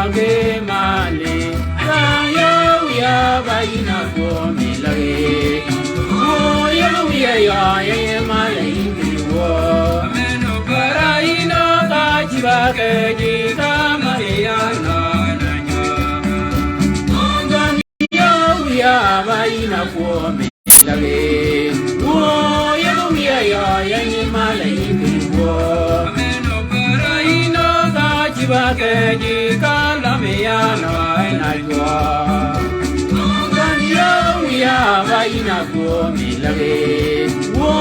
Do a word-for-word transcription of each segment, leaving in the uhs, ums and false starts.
Ke mali, la yo ya ba ina ko mi lagi. Wo yo ya ya ya ma la yin ki wo. Bara ina ka chi ba ke ji ka ma ya na na ya. Yo ya ba ina ko mi lagi. Wo yo ya ya ya ni ma la yin ki wo. Ino ka chi ba ke ji ka la mi ya na ina jwa. Kan yo ya ba ina ko mi lagi. Wo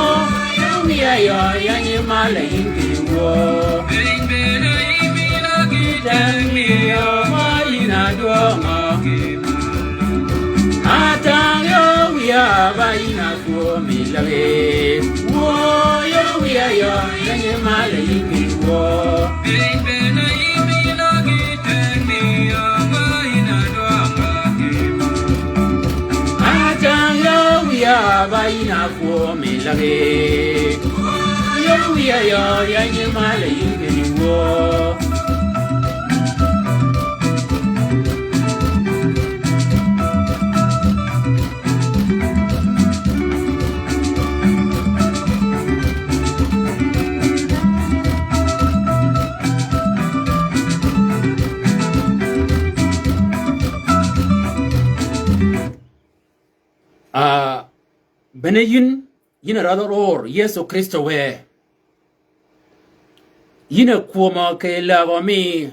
yo ya ya ya ni ma la yin ki wo. Ten mi ya ba ina jwa ma. Atang yo ya ba ina ko mi lagi. Wo yo ya ya ya ni ma la yin ki wo. Atang yo ya ba ina ko mi lagi. Yo ya ya ya ni ma la yin ki wo. Ah, bene yïn, yïn a radh ror Yëso Krïstø wë. Yïn a kwömø kì lägø mi.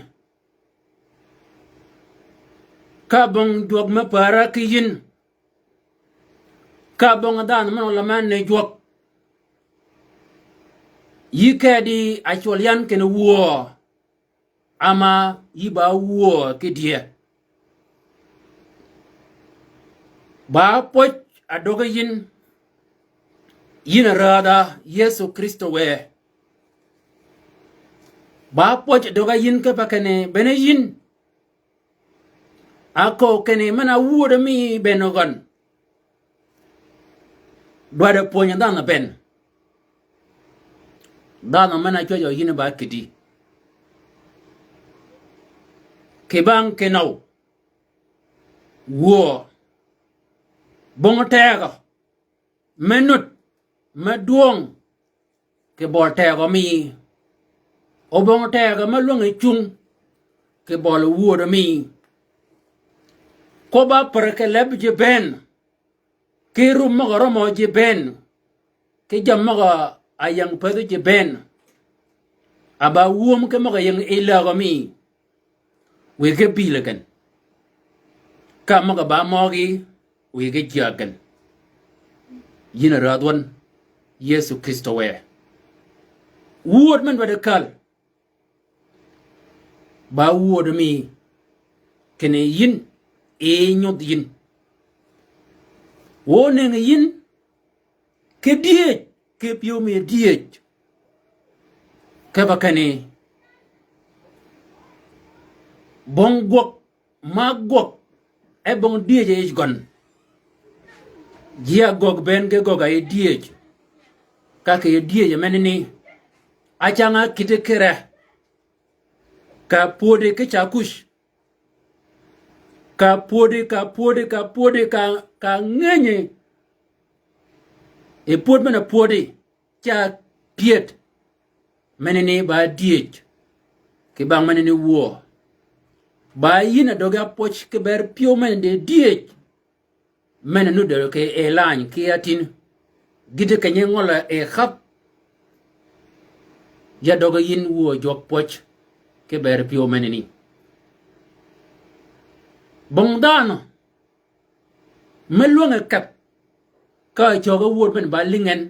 Ka bong jwøk me para ki yïn. Ka bong dhanhø men olø men ni jwøk. Yï kedi acwøl yan kinni wuö. Ama yï ba wuö ki dye. Ba pwøj adoge yïn. Yïn a radha Yëso Krïstø wë. Ba pwøj adoge yïn kipe kinni bene yïn. Aköög kinni men-a wuödø mi bënn gøn. Dwaddi pwönyi dhanhø bënn. Dhanhø men-a cwäjjø yïn ba kïddi. Kì bang kinøw. Wuö. Bong tegø. Me nut, me dwøng, kì bøl tegø mi. Obong tegø me lwängi cung, kì bøl wuödø mi. Kwøbb-a pär kì leb ji bënn, ki rum møg-a rømø ji bënn, ki jammì møg-a ying pädhi ji bënn. A ba wum ki møg-a ying yi lägø mi. Wïge bïlø gen. Ka møg-a ba møgí wïge jyäg gen. Yïn a rädh wøn Yëso Krïstø wë. Wuöd men dwaddi käl. Ba wuöd mi kinni yïn, e nyudh yïn. Wø nëngi yïn, ki dyëj, ki pyëw mi dyëj. Kipe kinni, bong gwøg, ma gwøg, e bong dyëj e yij gøn. Ji a göggi bënn ki göggi yi dyëj. Ka kì yi dyëj menani, a cang-a kïddi kire. Ka pwödi ki ca kuc. Ka pwödi, ka pwödi, ka pwödi, ka, ka ngänyi. E pwöd men-a pwödi, ca pyëd. Menani ba dyëj. Kì bang menani wuö. Ba yïn a döggi apwøj kì ber pyëw men-a di dyëj. Men-a nudd kì e lany ki atin. Gïti kenyi ngøl e kath. Ya døggi yïn wuö jwøk pwøj. Kì ber pyëw menani. Bong dhanhø. Me lwänge keth. Ka cöge wuöd men ba lïngi en.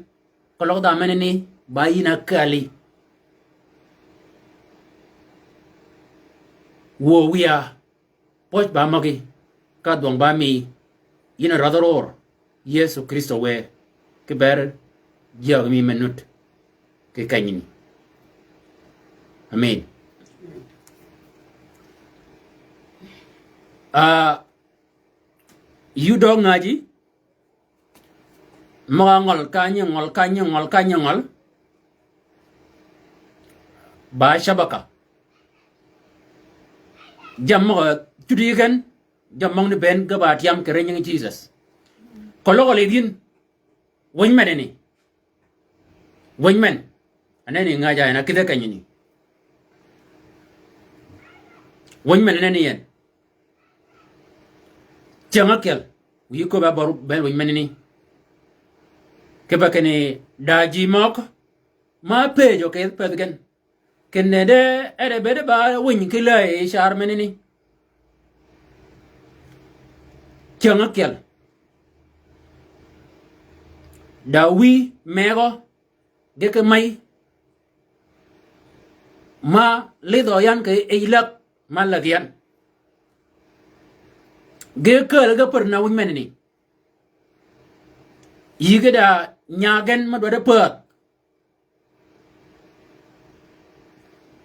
Keløg dha menani ba yïn a källi. Wuö wiya. Pwøj ba møgí, ka dhwøng ba mi, yïn a rädh ror, Yëso Krïstø wë, kì ber jyäg mi me nudd, kì kenyini. Amen. Ah, yï døøg ngäji, møg-a ngøl, ka nyi ngøl, ka nyi ngøl, ka nyi ngøl. Ba shabaka. Jammì møg-a cudi gen, jammì møgani bënn ge ba tyam kì ri nyingi Jisøs. Keløg a lidh yïn, wëny menani. Wëny men. Aneni ngäja en a kïdhe kenyani. Wëny men aneni en. Cyäng ákyel. Wïyi köbbi a børi bënn wëny menani. Kipe kinni da ji møg ma pëjjø kì yeth pëthi gen. Kinni de er-a bëëd ba wïny ki läyi yi car menani. Cyäng ákyel. Da wïy megø ge ki mey ma lidhø yan kì yij läg ma läg yan. Ge kääl ge pär na wïny menani. Yïge da nya gen ma dwaddi päädh.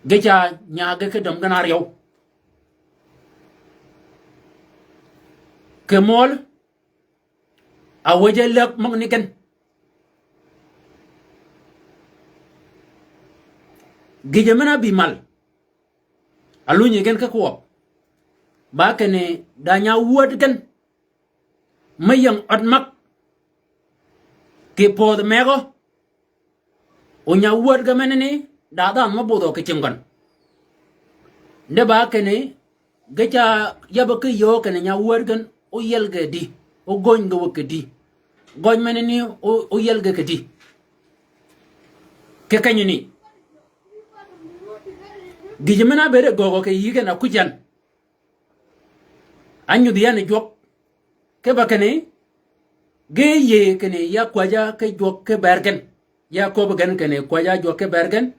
Ge ca nya ge ki døm gen áryew. Kì møl a wëjji läg møgani gen. Gïjø men-a bï mal. A lunyi gen ki kwøb. Ba kinni da nya wäd gen. Me ying ød mag. Kì pödhi megø. O nya wäd ge menani, da dhanhø me budhø kì cinggøn. De ba kinni, ge ca yabbø ki yöö kinni nya wäd gen, óyiel ge di, ógöny ge wäg kì di. Gøny menani, ó-, óyiel ge kì di. Kì kenyani. Gïjø men-a bëëd e göögø kì yï gen a kuj yan. Ányudhi yan yi jwøk. Kipe kinni, ge yïëy kinni ya kwäjja ki jwøk ki bër gen. Ya köbbi gen kinni kwäjja jwøk ki bër gen.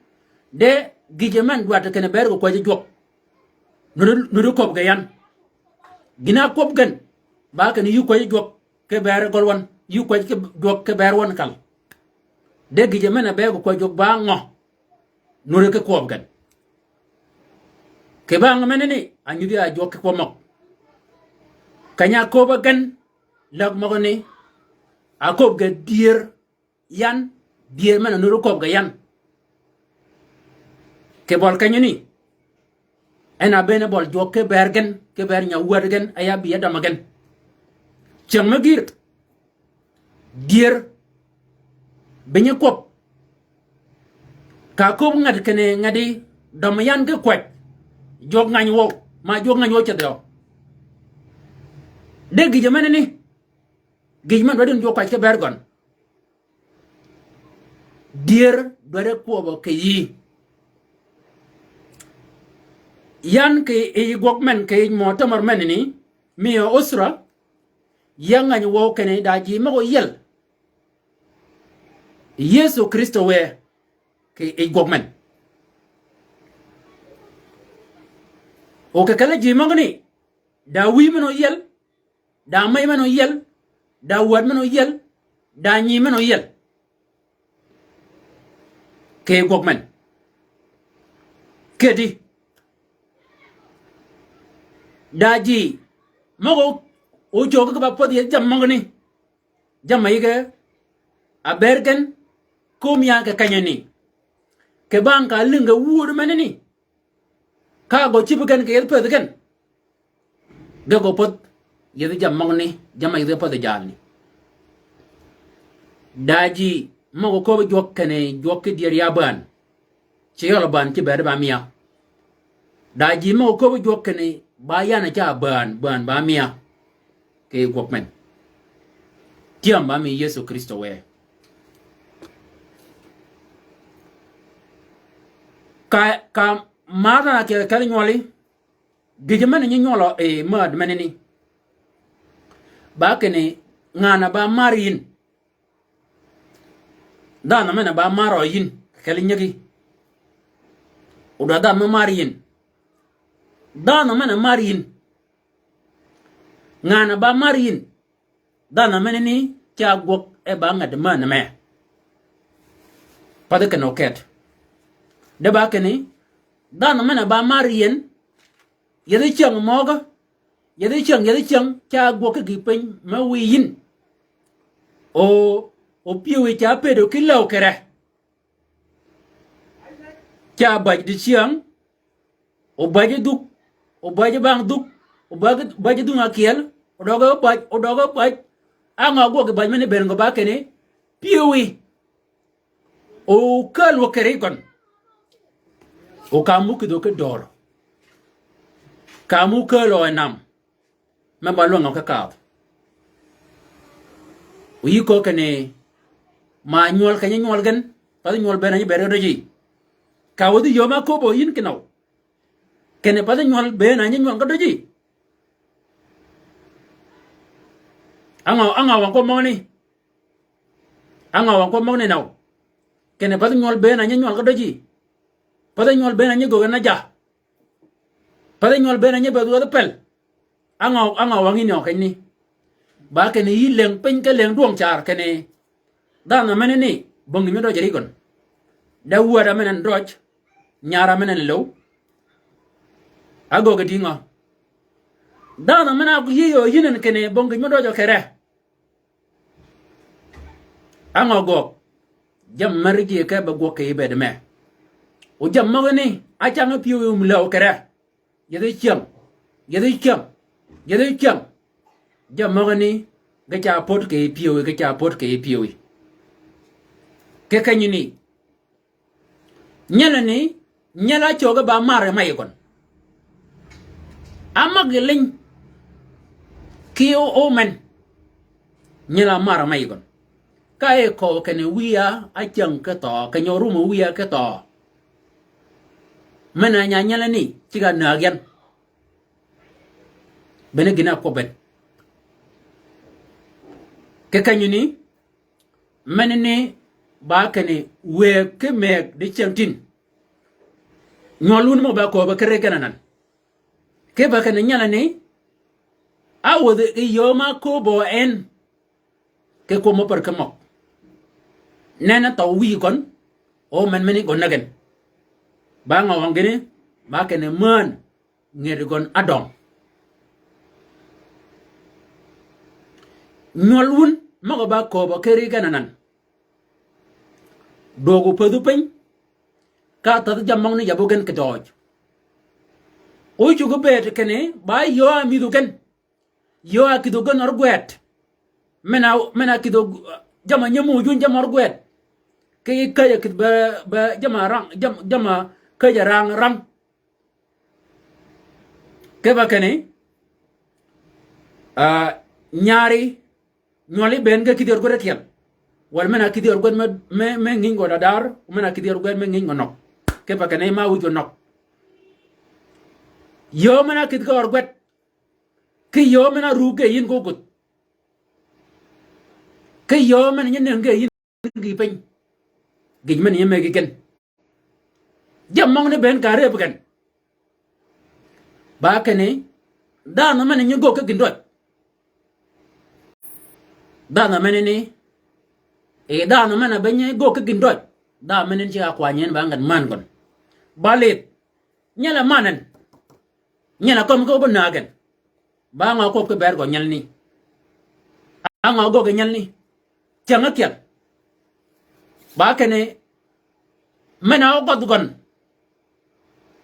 De gïjø men dwaddi kinni bër gø kwäjji jwøk. Nuddi, nuddi köbbi gen yan. Gïn-a ákwøb gen. Ba kinni yï kwäjji jwøk ki bër gøl wøn. Yï kwäjji ki jwøk ki bër wøn kal. De gïjø men-a bër gø kwäjji jwøk ba ngø. Nuddi ki kwøb gen. Kì bang menani, a nyudhi a jwøk ki kwøb møg. Keny-a áköbbi gen, läg møgani, a köbbi ge dyër yan, dyër men-a nuddi köbbi ge yan. Kì bøl kenyani, en a bënn bøl jwøk ki bër gen, ki bër nya wäd gen, a ya bï ya dømmi gen. Cyäng me gïr, dyër, bi nyi kwøb. Ka köbbi ngat kinni ngat di, dømmi yan ki kwäj. Jwøk ngany wøw, ma jwøk ngany wøw ceth yø. De gïjø menani, gïj men dwaddi jwøk kwäj ki bër gøn. Dyër dwaddi kwøbbø kì yï. Yan kì yij gwøg men kì yij mø tømmer menani, mi yø usra, ya ngany wøw kinni da ji møg-a óyiel. Yëso Krïstø wë kì yij gwøg men. O kì kelli ji møgani, da wïy men óyiel, da mey men óyiel, da wäd men óyiel, da nyi men óyiel. Kì yij gwøg men. Kedi. Da ji møg-a ócöggi ki ba pädhi yi jammì møgani. Jammì yige a bër gen kömi yan kì kenyani. Kì bang ka álïnge wud menani. Ka gø cïb gen kì yethi pëthi gen. Ge gø pädh yethi jammì møgani, jammì yige pädhi jalni. Da ji møg-a köbbi jwøk kinni jwøk ki dyër ya bään. Ci yøl bään ci bëëd ba mia. Da ji møg-a köbbi jwøk kinni ba yan ca bään, bään ba mia. Kì gwøg men. Tyam ba mi Yëso Krïstø wë. Ka, ka mar dhanhø ákyel kelli nywøli. Gïjø men nyi nywølø yi määd menani. Ba kinni ngan-a ba mar yïn. Dhanhø men-a ba mar yïn, kelli nyigi. O da dhanhø me mar yïn. Dhanhø men-a mar yïn. Ngan-a ba mar yïn. Dhanhø menani ca gwøg e ba ngat mänhø me. Pathi kinni oket. De ba kinni, dhanhø men-a ba mar yïn, yethi cyäng møgø, yethi cyäng, yethi cyäng, ca gwøg ki gï piny me wiy yïn. O, o pyëwí ca pëdø ki läw kì re. Ca bäj dicyäng, o bäj dhuk, obäjji bang dhuk, obäjji, obäjji dhung ákyel, odøge obäj, odøge obäj. Á ngø ágwøg kì bäj meni bënn gø ba kinni pyëwí. Okääl wø kì ri gøn. Oka mukidhø ki dör. Ka mukääl ø enam. Me ba lwängø ki kadh. Oyï köö kinni ma nywøl kenyi nywøl gen. Pathi nywøl bënn a nyi bëëd ge døji. Ka wädhi yöm ákööbø yïn kinøw. Kinni pathi nywøl bënn a nyi nywøl ge døji. Á ngø, á ngø wang kwøb møgani. Á ngø wang kwøb møgani nøw. Kinni pathi nywøl bënn a nyi nywøl ge døji. Pathi nywøl bënn a nyi göggi na ja. Pathi nywøl bënn a nyi bëëdh wädhi pel. Á ngø, á ngø wang yïn yø kenyni. Ba kinni yï lëng piny ki lëng dwøng car kinni. Dhanhø menani, bong gïn mi døj ri gøn. De wäd a men en døj, nyar a men en löw. Ágöggi dïngø. Dhanhø men-a yï yöö yïn en kinni bong gïn mi døjø kere. Á ngø göög? Jammì me ri ji ke be gwøg kì yï bëëd mee. O jammì møgani, á cang pyëwí wum läw kere. Yethi cyäng. Yethi cyäng. Yethi cyäng. Jammì møgani, ge ca pöd kì yï pyëwí, ge ca pöd kì yï pyëwí. Kì kenyini, nyelani, nyel-a cöge ba mar yi me yi gøn. Á mäggi liny ki o, o men. Nyel-a mar yi me yi gøn. Ka e kööb kinni wïya ácäng ki thøø, kinni orumø wïya ki thøø. Men-a nya nyelani, cigg-a näg yan. Bene gïn-a ákwøbbi en. Kì kenyini, menani ba kinni wëëg ki mëëg dicyäng tïn. Nywøl wun mø ba kööbø ki ri gen anan. Kipe kinni nyelani, áwädhi kì yöö ma kööbø en. Ki kwøb mø pär ki møg. Nen-a thøw wïyi gøn, o men meni gøn näg gen. Ba ngø wang gïni, ba kinni mään, ngëti gøn ádøng. Nywøl wun, møg-a ba kööbø ki ri gen anan. Dwøg opädhu piny, ka thädhi jammì møgani yabbu gen kì døøj. O cuggi bëëd kinni, ba yöö a mïdhu gen. Yöö a kïdhø gen ör gwed. Men-a, men-a kïdhø, jamm-a nyämmi ójwiny jamm-a ör gwed. Ki käjj-a kïdh be, be jamm-a rang, jamm-, jamm-a käjj-a rang, rang. Kipe kinni, ah, nyari, nywøli bënn ge kïdhi ör gwed ákyel. Wal men-a kïdhi ör gwed me, me, me ngïny gø dadar, men-a kïdhi ör gwed me ngïny gø nøg. Kipe kinni ma wïj gø nøg. Yöö men-a kïdhi ge ör gwed. Ki yöö men-a rug ge yïn ko guth. Ki yöö men-a nyi nëng ge yïn gï piny. Gïj men-a nyi mëggi gen. Jammì møgani bënn ka rëb gen. Ba kinni, dhanhø men-a nyi göög ki gïndøj. Dhanhø menani, e dhanhø men-a be nyi göög ki gïndøj. Dhanhø menani cigg-a kwany en ba ngan mään gøn. Ba lidh. Nyel-a man en. Nyel-a kømmi ki óbø näg gen. Ba ngø ákwøb ki bër gø nyelni. Á ngø ágöggi nyelni. Cyäng ákyel. Ba kinni, men-a ógødh gøn.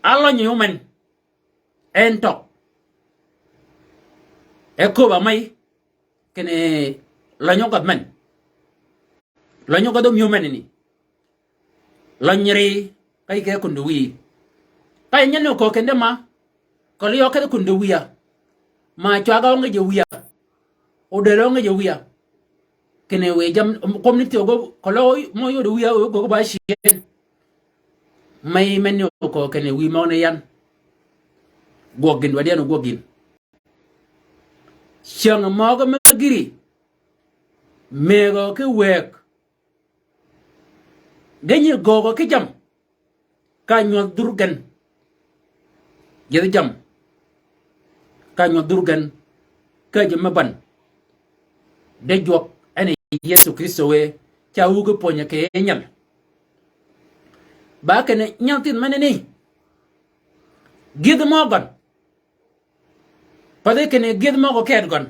Álønyi ómen. En tøg. E köbb-a mey. Kinni lønyi ógødh men. Lønyi ógødh ómï ómenani. Lønyi ri, ka yï ke kundi wïyi. Ka yï nyelni oköög kende ma, køli yø kedhi kundi wïya. Ma cwag-a óngejø wïya. Odel óngejø wïya. Kinni wiy jammì, kwøb ni thyew gø, køli mø yod wïya, gø ba cien. Mey menni oköög kinni wïy møgani yan. Gwøg gïn, waddi yan ogwøg gïn. Cyäng møgø me gïri, mëgø ki wëëg, ge nyi göögø ki jammì, ka nywødh dhur gen. Yethi jammì, ka nywødh dhur gen, käjji me bän. De jwøk en yi Yëso Krïstø wë, ca wug pwönyø kì yij nyal. Ba kinni nyal thith menani, gïdhi mø gøn. Pathi kinni gïdhi møgø ked gøn.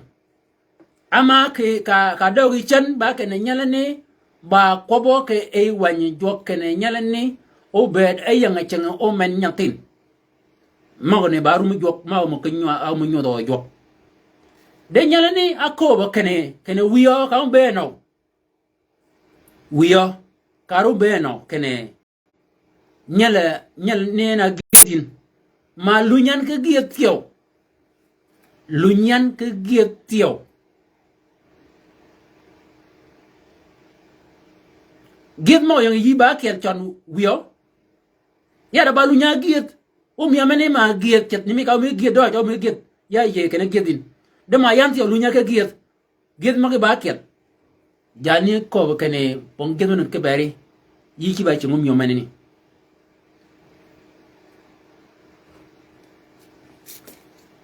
Ama kì ka, ka døgi cen ba kinni nyelani, ba kwøbbø kì yij wänyi jwøk kinni nyelani, óbëëd áyäng-a cäng ómen nyathin. Møgø ni ba rum jwøk, møgø mø ki nywa, a mø nyodhø jwøk. De nyelani ákööbø kinni, kinni wïyø ka óbëë nøw. Wïyø ka óbëë nøw kinni nyel, nyelani en a gyëdh yïn. Ma luny yan ki gyëdh thyew. Luny yan ki gyëdh thyew. Gyëdh mø yøng yï ba kyel cøn wïyø. Ya da ba luny ya gyëdh. Ómïa men ni ma gyëdh, ceth ni mi ka ómï gyëdh døøj, ómï gyëdh. Ya yie kinni gyëdh yïn. De ma yan thyew luny ya ki gyëdh. Gyëdh mø ki ba kyel. Jani kööbø kinni pong gyëdh men kiberi. Yï ki ba cing ómïo men ni.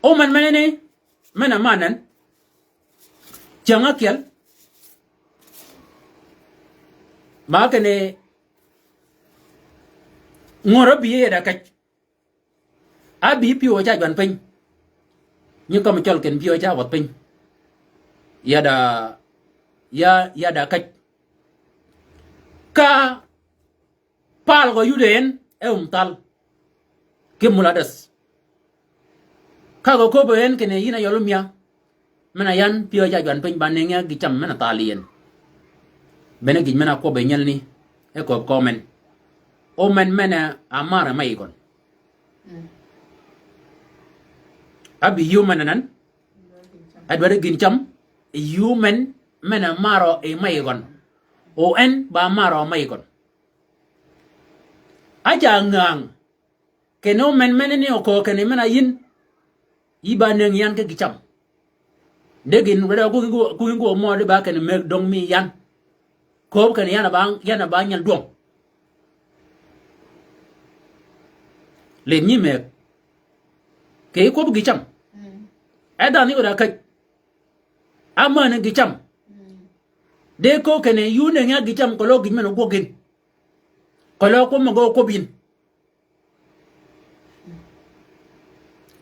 Ómen men ni, men a manen. Cäng ákyel. Ma kinni ngör ábï yada käj. Ábï pyëw ca jwan piny. Nyi kømmi cøl ken pyëw ca wäth piny. Yada, ya, yada käj. Ka pal gø yuddi en, e um thal. Ki mula deth. Ka gø köbbi en kinni yïn a yøl ómïa. Men a yan pyëw ca jwan piny ba nëngi ya gï cam men a thal yi en. Bene gïj men a kwøbbi nyelani, e köbbi kø men. Ómen men a mär e mayi gøn. Ábï yï ómen anan. Adwaddi gïn cam. Yï ómen men a märø yi mayi gøn. O en ba märø mayi gøn. Áca ngäng. Kinni ómen men ni oköög kinni men a yïn. Yï ba nëngi yan ki gï cam. De gïn wede gugin gu, gugin gu mø de ba kinni mëgg döng mi yan. Kööb kinni yan a ba, yan a ba nyel dwøng. Lïdh nyi mëgg. Kì yï kwøb gï cam. E dhanhø yod a käj. Ámänni gï cam. De köög kinni yï ónëngi ya gï cam keløg gïj men ogwøg yïn. Keløg kwøb mø gø kwøb yïn.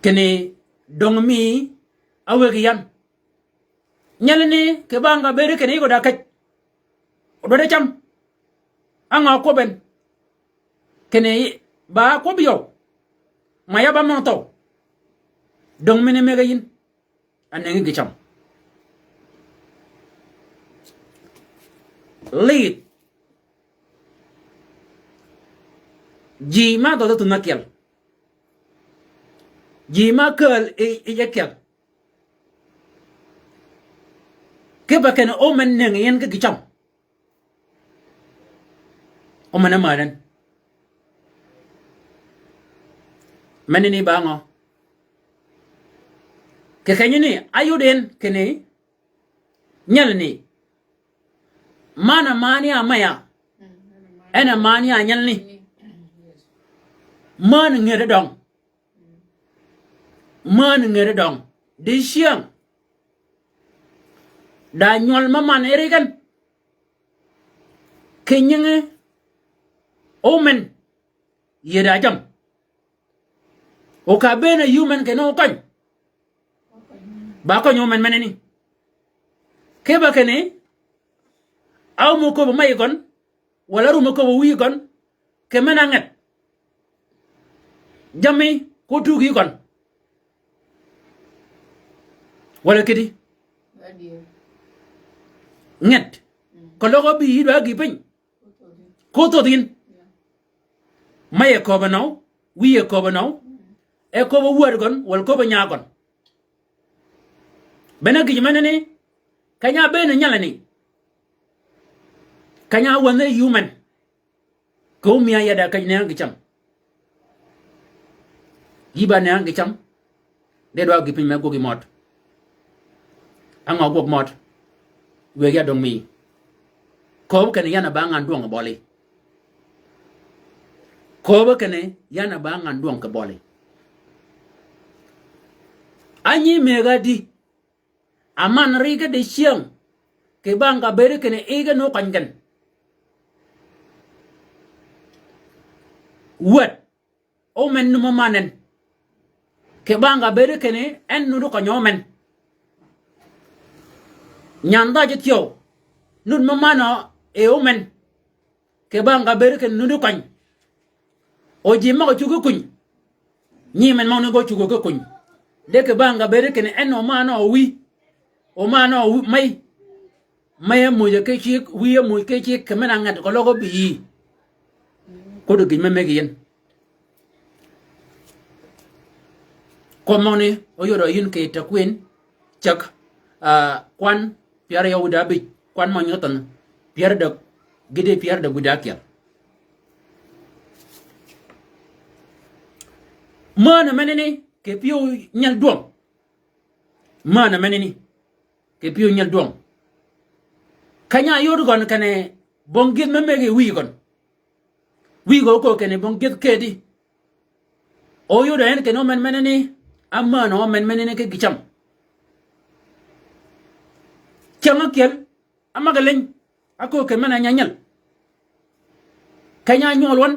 Kinni döng mi áwëggi yan. Nyelani kì bang ka bëëdi kinni yï gø da käj. Odwaddi cam. Á ngø kwøb en. Kinni ba kwøb yøw. Ma ya ba mø thøw. Döng mini mëgg yïn. Anëngi gï cam. Lïdh. Ji ma dhødhe thunh ákyel. Ji ma kääl yi, yi ákyel. Kipe kinni ómen nëngi yan ki gï cam. Ómen ámäädh en. Men ni ba ngø? Kì kenyani áyud en kinni nyelani. Män a männi a maya. En a männi a nyelani. Män ngëddi døng. Män ngëddi døng. Dicyäng. Da nywøl mø man eri gen. Kì nyingi ómen. Yïe da jam. O ka bëën a yï ómen kinni okøny. Ba køny ómen menani. Kipe kinni, a ómø köbbi mayi gøn, walà árumø köbbi wïyi gøn, kì men-a nget. Jammì ko tugi gøn. Walà kidi. Nget. Keløg ábï yï dwa gï piny. Ko thödh yïn. Mayi e köbbi nøw, wïyi e köbbi nøw, e köbbi wäd gøn, walà köbbi nya gøn. Bene gïj menani, keny-a ábëën nyalani. Keny-a wänhe yï ómen. Kì ómïa ya da käj nëngi gï cam. Yï ba nëngi gï cam. De dwa gï piny me gwøg yi mød. Á ngø gwøg mød? Wëggi ádöng mi. Kööb kinni yan a ba ngan dwøng bøli. Kööb kinni yan a ba ngan dwøng kì bøli. Á nyi mëgg-a di. Aman ri ge dicyäng. Kì bang ka bëëdi kinni yi ge nu køny gen. Wäd. Ómen nu mø man en. Kì bang ka bëëdi kinni en nuti køny ómen. Nyan dhajø thyew. Nuti mø man-a e ómen. Kì bang ka bëëdi kinni nuti køny. O ji møg-a cuggi kuny. Nyi men møgani gø cugø ki kuny. De kì bang-a bëëd kinni en oman-a owï. Oman-a owï, mey. Mey ámuuj ki cigg, wïy ámuuj ki cigg, kì men-a nget keløg óbï yï. Kuddi gïn me mëggi yin. Kwøb møgani, óyodø yïn kì takwin, cäg, ah, kwan pyär áryew wïdá ábïj, kwan mø nyithøn, pyär ádäg, gïti pyär ádäg wïdá ákyel. Männi menani, kì pyëw nyel dwøng. Männi menani, kì pyëw nyel dwøng. Keny-a áyod gøn kinni bong gïth me mëggi wïy gøn. Wïy gø óköög kinni bong gïth këti. Óyodø en kinni ómen menani, ámänø ómen menani ki gïcam. Cyäng ákyel, ámag-a leny, áköög kinni men-a nyanyel. Keny-a ánywøl wøn,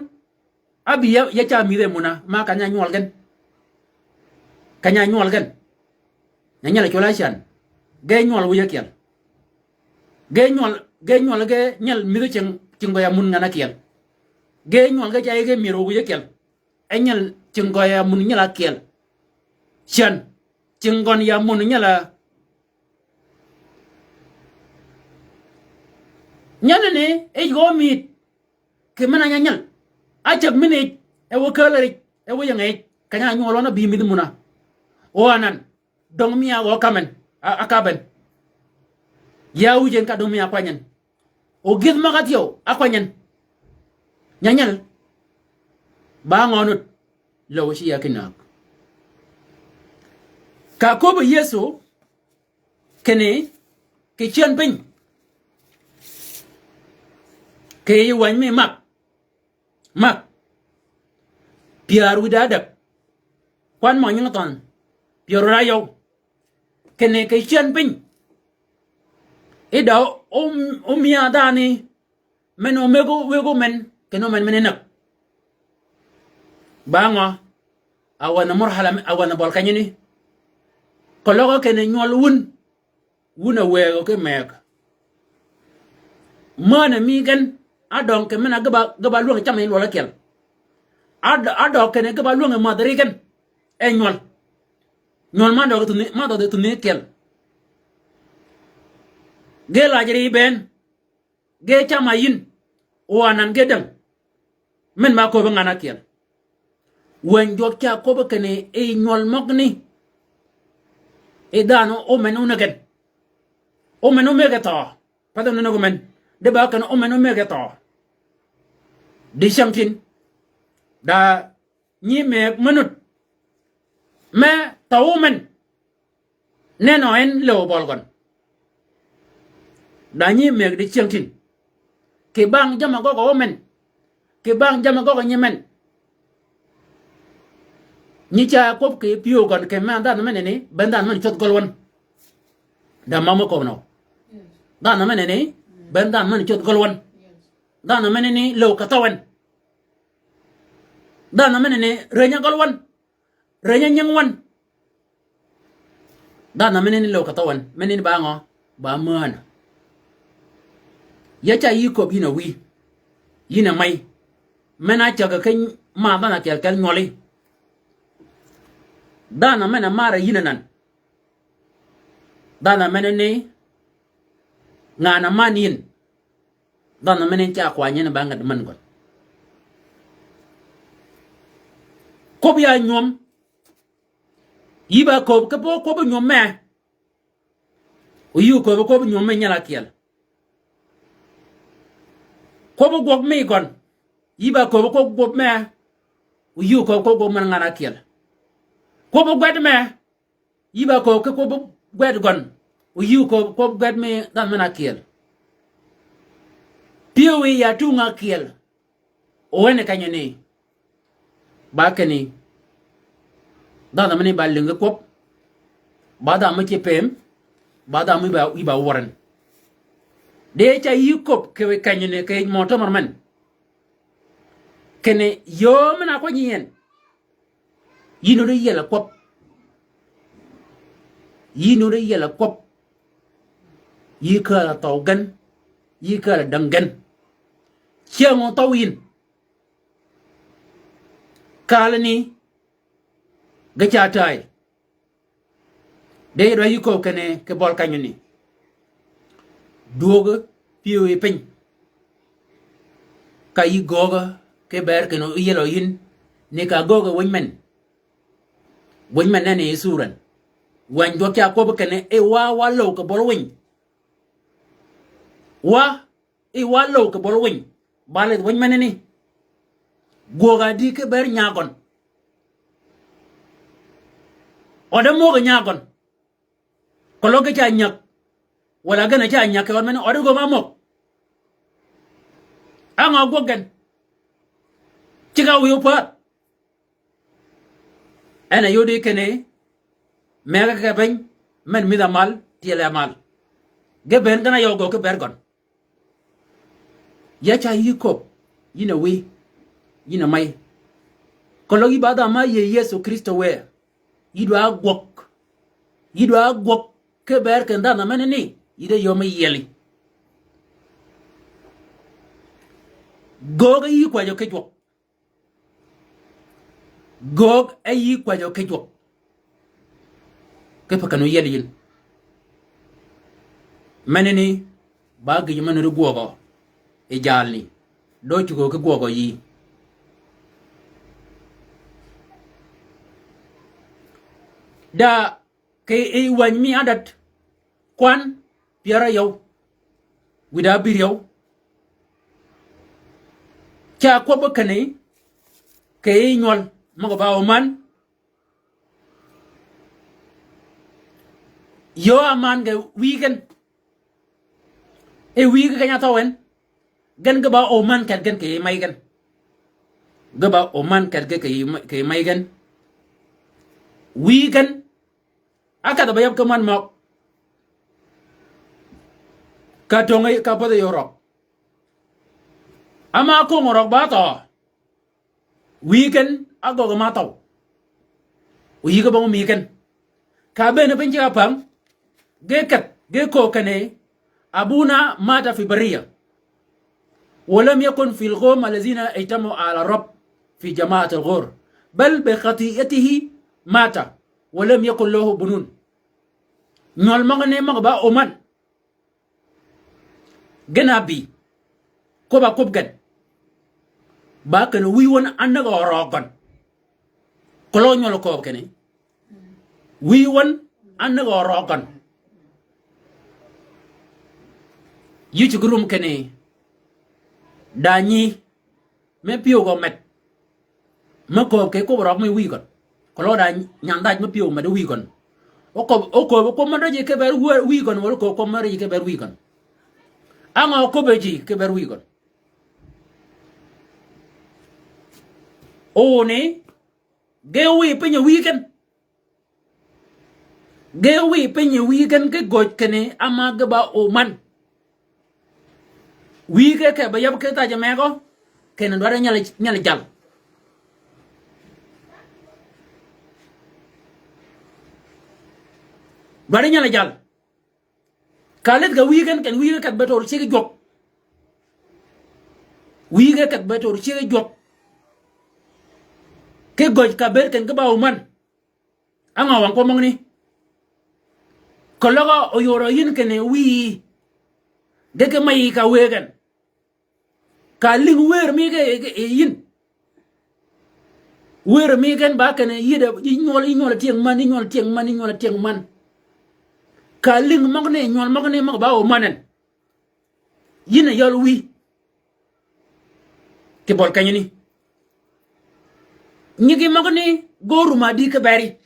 ábï ya, ya ca mïdhi muna, ma keny-a ánywøl gen. Keny-a ánywøl gen. Nyanyel cwøl-a cän. Ge nywøl wïj ákyel. Ge nywøl, ge nywøl ge nyel mïdhi cing, cing gø ya mun ngan ákyel. Ge nywøl ge ca yï ge myër wïj ákyel. E nyel cing gø ya mun nyel ákyel. Cän, cing gøn ya mun nyel a. Nyelani, yij gø mït. Kì men-a nyanyel. Ácäg min yij, e wø kääl rij, e wø ying yij. Keny-a ánywøl wøn ábï mïdhi muna. O anan. Döng mi a gø kamen, a, a kaben. Ya wïj en ka döng mi a kwany en. O gïth møg-a thyew, a kwany en. Nyanyel. Ba ngø nud. Löw ci ya kinäg. Ka köbbi Yëso, kinni, kì cyän piny. Kì yij wäny mi Mak. Mak. Pyär wïdá ádäg. Kwan mø nying thønh. Pyär wïdá áyøw. Kinni kì cyän piny. Ida o, o, ómïa dhanhø. Men omëggi wëggi men. Kinni men men inäg. Ba ngø. Awänh murhala, awänh bøl kenyani. Keløg kinni nywøl wun. Wun a wëggi ki mëgg. Männi mi gen, ádøng kì men-a ge ba, ge ba lwängi cam yi lwøl ákyel. Ad-, ádøg kinni ge ba lwängi mädhi ri gen. E nywøl. Nywøl ma døg thuni, ma døg thuni ákyel. Ge laj ri bënn. Ge cam-a yïn. O anan ge däng. Men ma köbbi ngan ákyel. Wäny jwøk ca köbbi kinni yi nywøl møgani. Yi dhanhø ómen ónäg gen. Ómen ómëggi thøø. Path en ónäg ómen. De ba kinni ómen ómëggi thøø. Di cyängtïn. Da nyi mëgg me nud. Me thøø ómen. Nenø en löw bøl gøn. Da nyi mëgg di cyängtïn. Kì bang jammì gøgg ómen. Kì bang jammì gøgg nyi men. Nyi ca kwøb kì pyëw gøn kì men dhanhø menani, ben dhanhø men cwødh gøl wøn. Da mø mø köbbi nø. Dhanhø menani, ben dhanhø men cwødh gøl wøn. Dhanhø menani löw kì thøw en. Dhanhø menani rëny-a gøl wøn. Rëny-a nying wøn. Dhanhø menani löw kì thøw wøn. Menani ba ngø? Ba mänhø. Ya ca yï köbbi yïn a wïy. Yïn a mey. Men-a cägø ki ma dhanhø ákyel kel nywøli. Dhanhø men-a mar-a yïn anan. Dhanhø menani ngan-a man yïn. Dhanhø menani ca kwany en ba nget men gøn. Kwøb ya nywøm. Yï ba köbbi ki bø kwøbbi nywøm me. O yï köbbi kwøbbi nywøm me nyel ákyel. Kwøbbi gwøg mi gøn. Yï ba köbbi kwøbbi gwøg me. O yï köbbi kwøbbi gwøg men ngan ákyel. Kwøbbi gwed me. Yï ba köög ki kwøbbi gwed gøn. O yï köög kwøbbi gwed mi dhanhø men ákyel. Pyëw yi ya tung ákyel. O wen kenyi ni. Ba kinni. Dhanhø men ni ba lïngi kwøb. Ba dhanhø men ci pëëm. Ba dhanhø men ba, yi ba wøren. De ca yï köbbi kì kenyi ni kì mø tømmer men. Kinni yöö men-a kwøb nyi yien. Yïn ódi yiel a kwøb. Yïn ódi yiel a kwøb. Yï kääl a thøw gen. Yï kääl a däng gen. Cyäng óthøw yïn. Kaalani. Ge ca tääy. De yï dwa yï kööb kinni ki bøli kenyani. Dwöög pyëw yi piny. Ka yï göög ki ber kinni óyielø yïn ni ka göög winy men. Winy men nenni yi suran. Wany dwøg ca kwøbbi kinni e wa, wa löw kì bøli winy. Wa, e wa löw kì bøli winy. Ba lidh winy menani. Gwøg adi ki ber nyagøn. Øde møg nyagøn. Keløg ge ca nyäg. Walà gen a ca nyäg kì ød men øde gø ma møg. Á ngø gwøg gen. Ceg-a wiy ópääd. En a yodi kinni, megø kì piny, men mïdh-a mal, tyel-a mal. Ge bënn gen a yøw gø ki ber gøn. Ya ca yï köbbi, yïn a wïy, yïn a may. Keløg yï ba dha ma yïëy Yëso Krïstø wë. Yï dwa gwøg. Yï dwa gwøg ki ber kinni dhanhø menani, yï de yöm yieli. Göög e yï kwäjjø ki jwøk. Göög e yï kwäjjø ki jwøk. Ki pa kenni óyiel yïn. Menani ba gïjø men ri gwøgø yi jalni. Dø cugø ki gwøgø yï. Da kì yij wäny mi ádäd kwan pyär áryew wïdá ábïryew. Ca kwøbbi kinni kì yij nywøl møg-a ba Oman. Yöö aman ge wïy gen. E wïy ge keny-a thøw en. Gen ge ba Oman ket gen kì yij may gen. Ge ba Oman ket ge kì yij may, kì yij may gen. Wïy gen. Ákedh-a ba yab ki män møg. Ka töng-a ka pädhi yöö røg. Ama köng-a røg ba thøø. Wïy gen ágøgø ma thøw. O yïge bong mi gen. Ka bënn piny ceg-a päng. Ge kedh, ge köög kinni, أبونا مات في برية. ولم يكن في القوم الذين اجتمعوا على الرب في جماعة الغور. بل بخطيئته مات. ولم يكن له بنون. Nywøl møgani møg-a ba Oman. Gen a bï. Kwøb-a kwøb gen. Ba kinni wïy wøn ánäg-a ørøg gøn. Keløg nywøl kööb kinni. Wïy wøn ánäg-a ørøg gøn. Yï cuggi rum kinni. Da nyi. Me pyëw gø med. Me kööb kì kwøb røg mi wïy gøn. Keløg da nyandhaj me pyëw med wïy gøn. Oköb, oköb, oköb mø dø ji ki ber wïy gøn, walà oköb, oköb mø dø ji ki ber wïy gøn. Á ngø oköb ji ki ber wïy gøn. Oni, ge wïy piny wïy gen. Ge wïy piny wïy gen ge göj kinni ama ge ba Oman. Wïy ge ke ba yab ki thaj megø, kinni dwaddi nyal, nyal jal. Dwaddi nyal jal. Ka lidh ka wïy gen kinni wïy ge kedh be tör ceg jwøk. Wïy ge kedh be tör ceg jwøk. Ki göj ka bëëd kinni ge ba Oman. Á ngø wang kwøb møgani. Keløg oyörø yïn kinni wïyi. Ge ki mayi ka wëggen. Ka lïng wër mi ge, ge, ge yïn. Wër mi gen ba kinni yï de, yï nywøl, yï nywøl tyëng man, yï nywøl tyëng man, yï nywøl tyëng man. Ka lïng møgani, nywøl møgani møg-a ba Oman en. Yïn a yøl wïy. Kì bøl kenyani. Nyigi møgani, gø rum adi ki beri.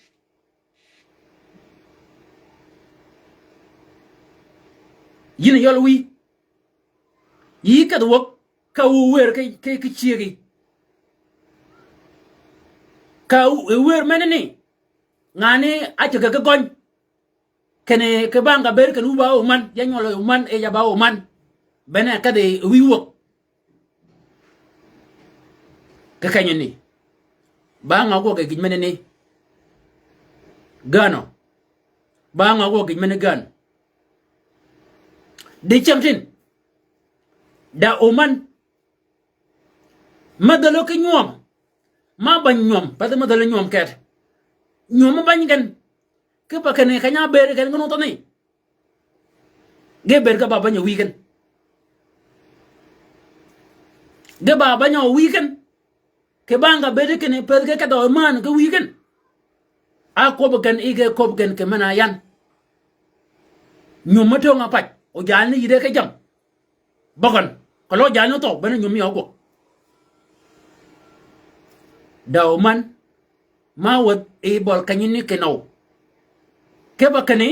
Yïn a yøl wïy. Yï kedh wäg, ka wu wër ki, ki, ki cyëggi. Ka wu, wër menani. Ngani áceg ki gøny. Kinni ki bang ka bëëd kinni wu ba Oman, ya nywøl Oman, e ya ba Oman. Bene kedhi wïy wäg. Kì kenyani. Ba ngø gwøg yi gïj menani. Gäno. Ba ngø gwøg yi gïj menani gän. Di cemtin. Da Oman. Medhølø ki nywøm. Ma ba nywøm, pathi medhølø nywøm ket. Nyuom bäny gen. Kipe kinni keny-a bëëd gen ki nuthani. Ge bëëd ge ba bäny-a wïy gen. Ge ba bäny-a wïy gen. Kì bang-a bëëd kinni pëthi ge kedhø männ ki wïy gen. A kwøb gen, i ge kwøb gen kì men-a yan. Nyuom me töng-a pac, o jalni yïde ki jammì. Bøgøn, keløg jalni óthøw, bene nyuom mi ógwøg. Da omän, ma wädhi yi bøl kenyani kinøw. Kipe kinni,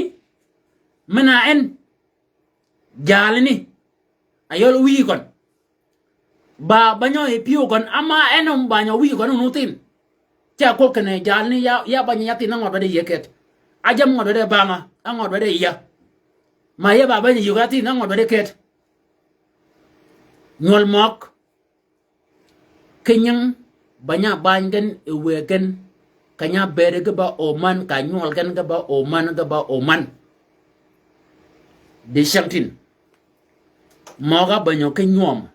men-a en, jalni, a yøl wïy gøn. Ba bänyø yi pyëw gøn, ama en om bänyø wïy gøn onuthin. Ca kwøb kinni jalni ya, ya bäny-a yathïn-a ngød wede yie ket. A jammì ngød wede bang-a, a ngød wede yie. Ma ye ba bäny-a yï yathïn-a ngød wede ket. Nywøl møg. Ki nying bäny-a bany gen yi wëëg gen, keny-a bëëd ge ba omän, ka nywøl gen ge ba omän, ge ba omän. Di cyängtïn. Møg-a bänyø ki nywøm.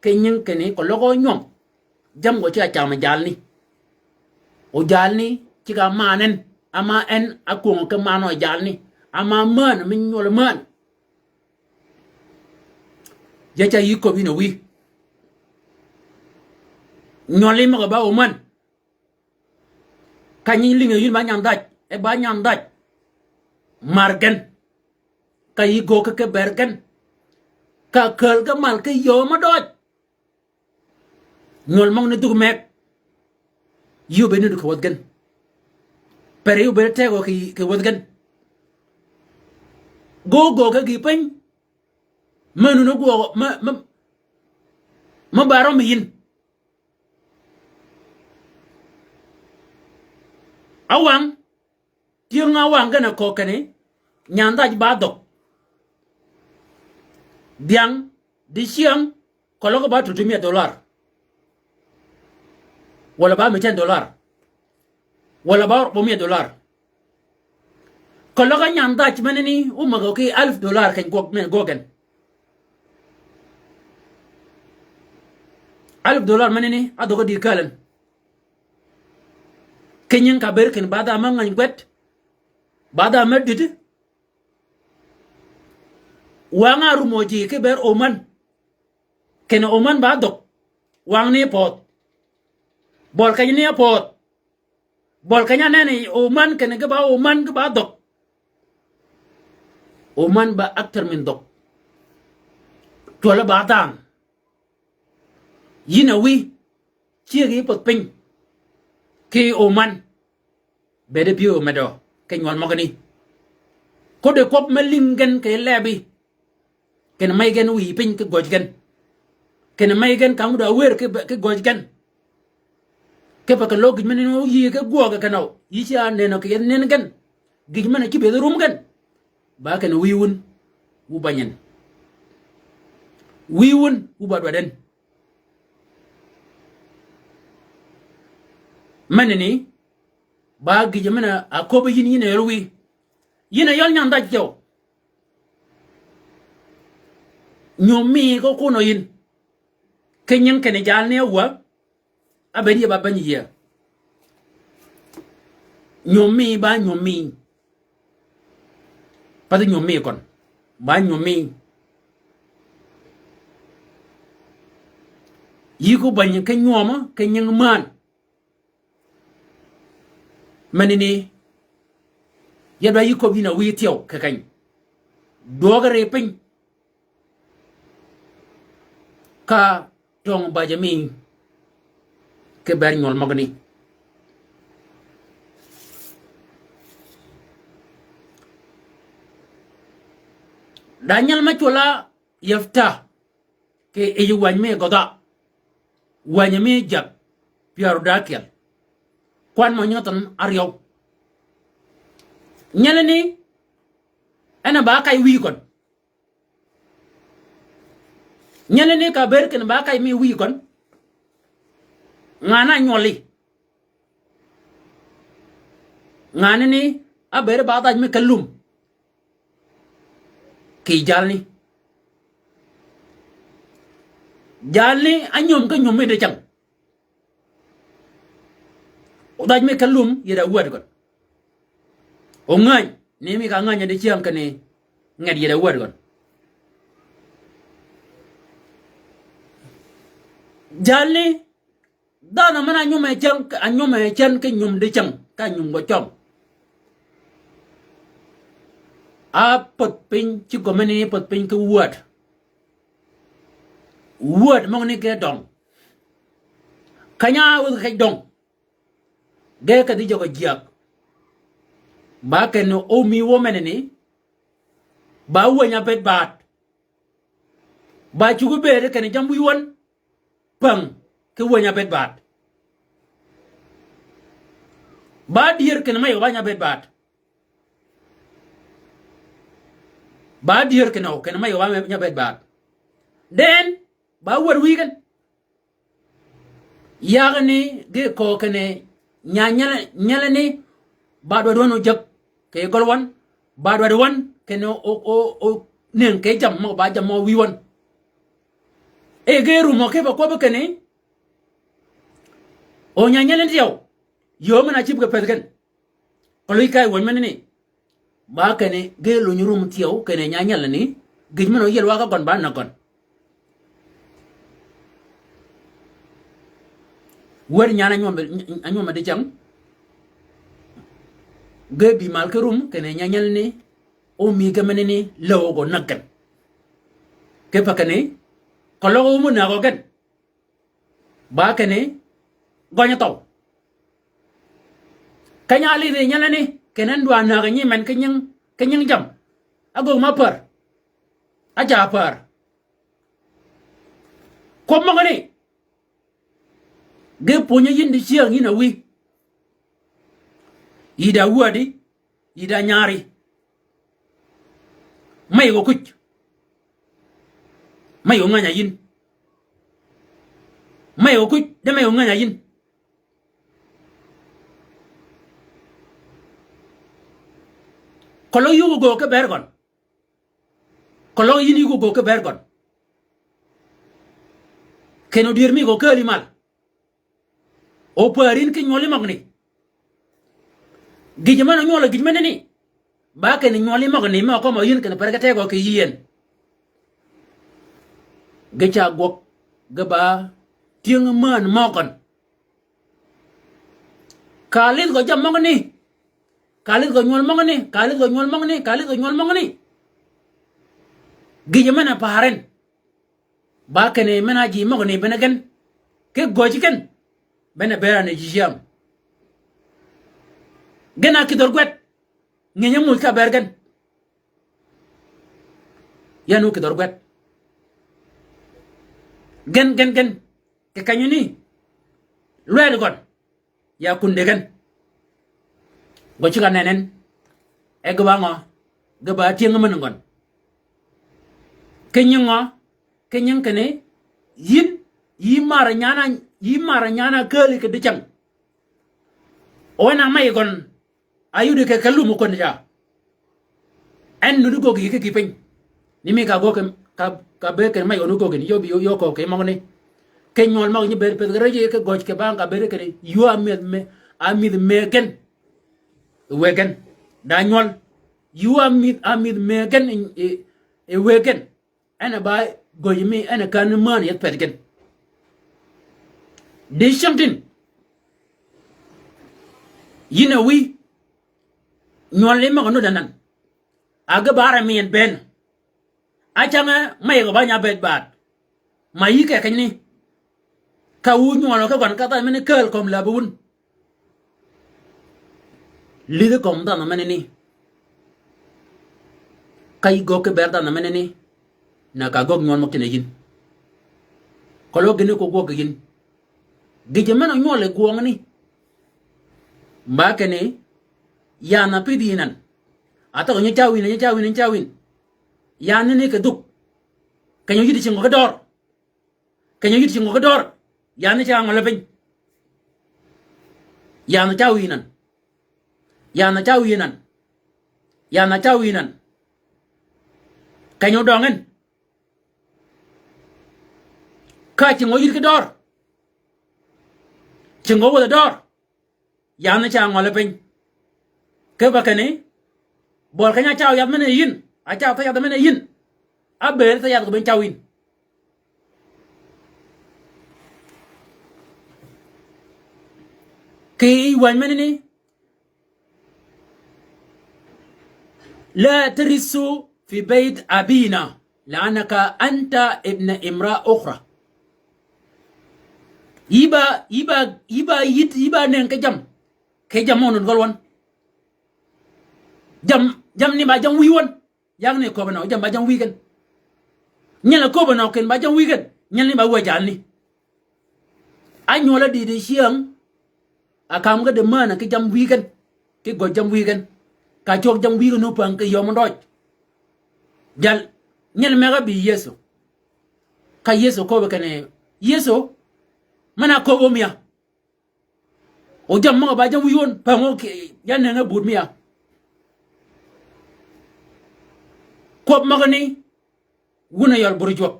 Ki nying kinni keløg o nywøm. Jammì gø ceg-a cam jalni. O jalni ceg-a man en, ama en a kwöng ki man-a jalni. Ama männ, mi nywøl männ. Ya ca yï köbbi yïn a wïy. Nywøl yi møg-a ba omän. Ka nyi lïnge yïn ba nyandhaj, e ba nyandhaj. Mar gen. Ka yï göög ki ber gen. Ka käl ge mal ki yöö me døøj. Nywøl møgani dhuk meg. Yï óbëëd ni duk kì wäth gen. Per yï óbëëd tegø kì, kì wäth gen. Gø göög ki gïï piny. Me nun ógwøg, me, me, me ba rømmi yïn. Awang, tyëng-a wang gen a köög kinni, nyandhaj ba dhøg. Dhyang, dicyäng, keløg ba tuti mia dollar. Walà ba miten dollar. Walà ba røbø mia dollar. Keløg nyandhaj menani, ómägø ki alif dollar keny gwøg, men gwøg gen. Alif dollar menani, a dhøg-a di kälän. Ki nying ka bëëd kinni ba dha me ngäny gwed. Ba dha me dïdï. Wang-a árum ji ki ber omän. Kinni omän ba dhøg. Wang ni pödh. Bøl keny ni pödh. Bøl keny-a nenni omän kinni ge ba omän ge ba dhøg. Omän ba aktër min dhøg. Cwøl-a ba dhanhø. Yïn a wïy, cyëggi yi pädh piny. Ki omän. Bëëd pyëw medø, ki nywøl møgani. Kode kwøb me lïng gen kì lebi. Kinni mey gen wïy piny ki gøj gen. Kinni mey gen ka ngu da wër ki, ki gøj gen. Kipe keløg gïj men-a yï ki gwøg kinøw. Yï ca nenø kì yethi nen gen. Gïj men-a cïb yethi rum gen. Ba kinni wïy wun, wu bäny en. Wïy wun, wu ba dwaddi en. Menani, ba gïjø men-a köbbi yïn, yïn a yøl wïy. Yïn a yøl nyandhaj cøw. Nyuom mi ko kunø yïn. Ki nying kinni jalni áwäg. Ábëëd yie ba bäny yie. Nyuom mi ba nyuom mi. Pathi nyuom mi køn. Ba nyuom mi. Yï ko bäny ki nywøm, ki nying männ. Menani, ya dwa yï köbbi yïn a wïy thyew kì keny. Dwøøg ri piny. Ka töng bäjø mi ki ber nywøl møgani. Da nyal me cwøl-a Yepta kì yij wäny mi gødha. Wäny mi jäg pyär odi ákyel. Kwan mø nyingi thøn áryew. Nyelani, en a ba kay wïy køn. Nyelani ka bëëd kinni ba kay mi wïy køn. Ngan-a ánywøli. Nganani, ábëëd ba dhaj mi kälum. Kì jalni. Jalni ányöm ki nyum mi di cäng. Dhaj mi kälum, yie da wäd køn. Ongäny, ni mi ka ngäny a dicyäng kinni nget yet a wäd gøn. Jalni, dhanhø men-a ánywøm e cen, ánywøm e cen ki nywøm dicyäng, ka nywøm gø cøng. A pädh piny, ci gø menani pädh piny ki wäd. Wäd møgani ge døng. Keny-a áwädhi kej døng. Ge kedhi jøg-a jyäg. Ba kenni ómi wø menani, ba wäny-a ábëëd bad. Ba cuggi bëëd kinni jammì wïy wøn päng ki wäny-a ábëëd bad. Ba dyër kinni mey gø ba nya bëëd bad. Ba dyër kinni o, kinni mey gø ba nya bëëd bad. Then, ba wäd wïy gen. Yagani ge köög kinni nya nyel, nyelani, ba dwaddi wøn ójäg kì gøl wøn, ba dwaddi wøn kinni o, o, o, o nëng kì jammì møg-a ba jammì mø wïy wøn. E ge rumø kipe kwøbbi kinni, o nya nyelani thyew, yöö men-a ácïb kì pëthi gen. Keløg ka yi wänyi menani. Ba kinni ge lunyi rum thyew kinni nya nyelani, gïj men-a óyiel wa ka gøn ba näg gøn. Wäd nyan ánywøm, ánywøm dicyäng. Ge bï mal ki rum kinni nya nyelani, ómi ge menani läw gø näg gen. Kipe kinni, keløg ómi näg gø gen. Ba kinni, gøny-a thøw. Keny-a álidhi nyelani, kinni en dwa näg nyi men ki nying, ki nying jammì. Ágöggi me ápär. Ája pär. Kwøb møgani. Ge pwönyi yïn dicyäng yïn a wïy. Yï da wädi, yï da nyari. Mey gø kuj. Mey gø ngäny-a yïn. Mey gø kuj, de mey gø ngäny-a yïn. Keløg yï ógöög ki bër gøn. Keløg yïn yï ógöög ki bër gøn. Kinni odyër mi gø kääli mal. O päär yïn ki nywøli møgani. Gïjø men-a ánywøl gïj menani. Ba kinni nywøli møgani me kømmi yïn kinni per ge tegø kì yïën. Ge ca gwøg ge ba tyëng mään møgøn. Ka álidh gø jammì møgani. Ka álidh gø nywøl møgani. Ka álidh gø nywøl møgani. Ka álidh gø nywøl møgani. Gïjø men-a paar en. Ba kinni men-a ji møgani bene gen. Ki gøji gen. Bene bër ani ji cyäng. Gen a kïdhø rugwet. Ngïnyi muuj ka bër gen. Ya nu kïdhø rugwet. Gen, gen, gen. Kì kenyani. Lwed gøn. Ya kunde gen. Gø ceg-a nenni en. E ge ba ngø. Ge ba tyëng men gøn. Ki nying ngø. Ki nying kinni. Yïn. Yï mar nyan-a, yï mar nyan-a kääli kì dicyäng. O en a mey gøn. Ayudi ke kelum okön ja. En nuti göggi ki gï piny. Ni mi ka göggi ka, ka be ken ma yø nu göggi ni yø bi yø, yø köög ki møgani. Ke nywøl møg nyi bëëd pëthi ge rej ke gøj ke ba ka bëëd ke ni. Yuu a mïdh me, a mïdh me gen. Wë gen. Da nywøl. Yuu a mïdh, a mïdh me gen, e, e wë gen. En a ba gøj mi en a kän mään yethi pëthi gen. Di cyängtïn. Yïn a wïy. Nywøl ni møg-a nudd anan. A ge ba ár a miyen bënn. A cäng-a meyø gø ba nya bëëd baad. Ma yï ke kenyni. Ka wu nywøl ki gøn ka dhanhø meni kääl kömi läbi wun. Lidhi kömi dhanhø menani. Ka yï göggi bër dhanhø menani. Na ka göggi nywøl møg kinni yïn. Keløg gïni ko gwøg yïn. Gïjø men-a nywøl yi gwøngani. Mba kinni. Yanhø pïdhi yi nan. Athøg nyi ca wïn, nyi ca wïn, nyi ca wïn. Yanhø ni kì dhuk. Keny-a yïddi cinggø ki dør. Keny-a yïddi cinggø ki dør. Yanhø ca ngøli piny. Yanhø ca wïn nan. Yanhø ca wïn nan. Yanhø ca wïn nan. Keny-a odøng en. Ka cinggø yïddi ki dør. Cinggø wädhi dør. Yanhø ca ngøli piny. Kipe kinni, Bøli keny-a caw yadh men-a yïn. A caw tha yadh men-a yïn. Ábëëd tha yadh gø ben caw yïn. Kì yij wäny menani, لا ترث في بيت أبينا لأنك أنت ابن امرأة أخرى. Yï ba, yï ba, yï ba yït, yï ba nëng ki jammì. Ki jammì mø nun gøl wøn. Jammì, jammì ni ba jammì wïy wøn. Yag ni köbbe nø, jammì ba jammì wïy gen. Nyel a köbbe nø ken ba jammì wïy gen. Nyel ni ba wïy a jalni. Ánywøl á dï dicyäng, a kam ge di männ ki jammì wïy gen, ki gøj jammì wïy gen, ka cwøg jammì wïy gen ópäng ki yöm døj. Jal, nyel meg-a bï Yëso. Ka Yëso köbbe kinni, Yëso, men-a köbbi mi ya. O jammì møg-a ba jammì wïy wøn, päng o ki, ya nënge but mi ya. Kwøb møgani, wun a yøl buri jwøk.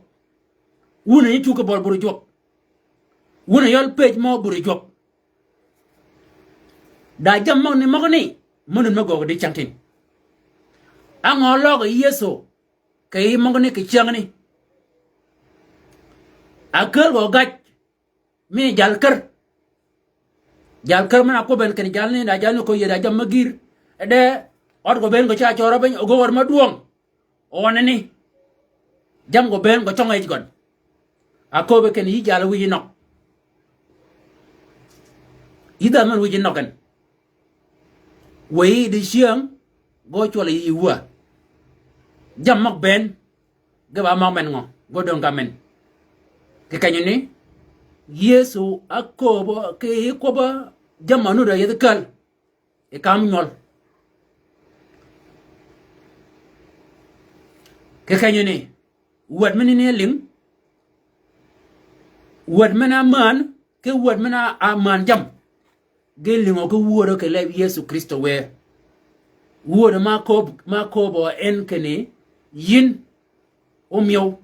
Wun a nyi cuggi bøl buri jwøk. Wun a yøl pëj mø buri jwøk. Da jammì møgani, møgani, mø nun me göög di cängtïn. Á ngø løg Yëso, kì yij møgani kì cyängani. A kääl gø gaj, mi jal kär. Jal kär men-a kwøbbi en kinni jalni, da jalni köö yïe da jammì me gïr. De, ød gø bënn gø ca cøra piny, o göög wär me dwøng. O nenni. Jammì gø bënn gø cøng yij gøn. A köbbe kinni yï jal wïj nøg. Yï dhanh men wïj nøg gen. Wëy dicyäng, gø cwøl yï wä. Jammì møg bënn, ge ba møg men ngø, gø döng ka men. Kì kenyani, Yëso ákööbø, kì yij kwøbbø, jammì a nudd a yethi kääl. I kam nywøl. Kì kenyani, wäd menani álïng, wäd men-a männ, ki wäd men-a männ jammì. Ge lïngø ki wödø kì leb Yëso Krïstø wë. Wödø ma kööb, ma kööbø en kinni yïn ómyëw.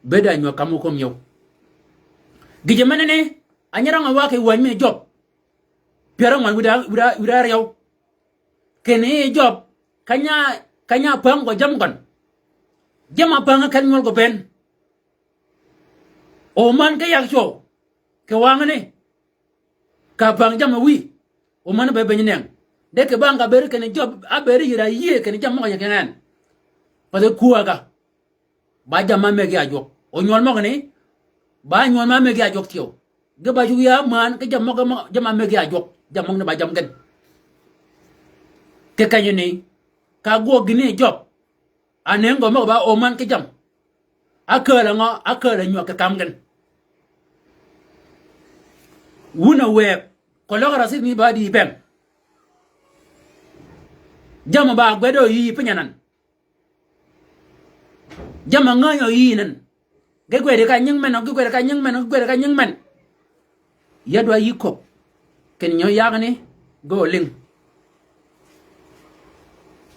Bëëd a nywäg ka mø ómyëw. Gïjø menani, a nyi rang-a wa kì wäny mi Jwøb. Pyär ángwen wïdá, wïdá, wïdá áryøw. Kinni Jwøb, keny-a, keny-a päng gø jammì gøn. Jammì a päng ken nywøl gø bënn. O männ ki yag cwøw. Kì wangani. Ka päng jammì wïy, o männ be beny nëng. De kì bang ka bëëd kinni Jwøb, ábëëd yïr a yïëy kinni jammì møg-a nyi kì ngän. Path kwäg-a. Ba jammì ma mëggi a jwøk. O nywøl møgani, ba nywøl ma mëggi a jwøk thyew. Ge ba cuggi ya männ, ki jammì møg-a, jammì ma mëggi a jwøk. Jammì møgani ba jammì gen. Kì kenyani, ka gwøg gïni Jwøb. A nëngi gø møg-a ba o männ ki jammì. Ákääl a ngø, ákääl a nywäg kì kam gen. Wun a wëëg, keløg a rasidh ni ba di bëng. Jammì ba gwed o yï piny anan. Jammì a ngäny o yï nen. Ge gwedi ka nying men, ge gwedi ka nying men, ge gwedi ka nying men. Ya dwa yï köbb. Kinni nyø yagani, ge olïng.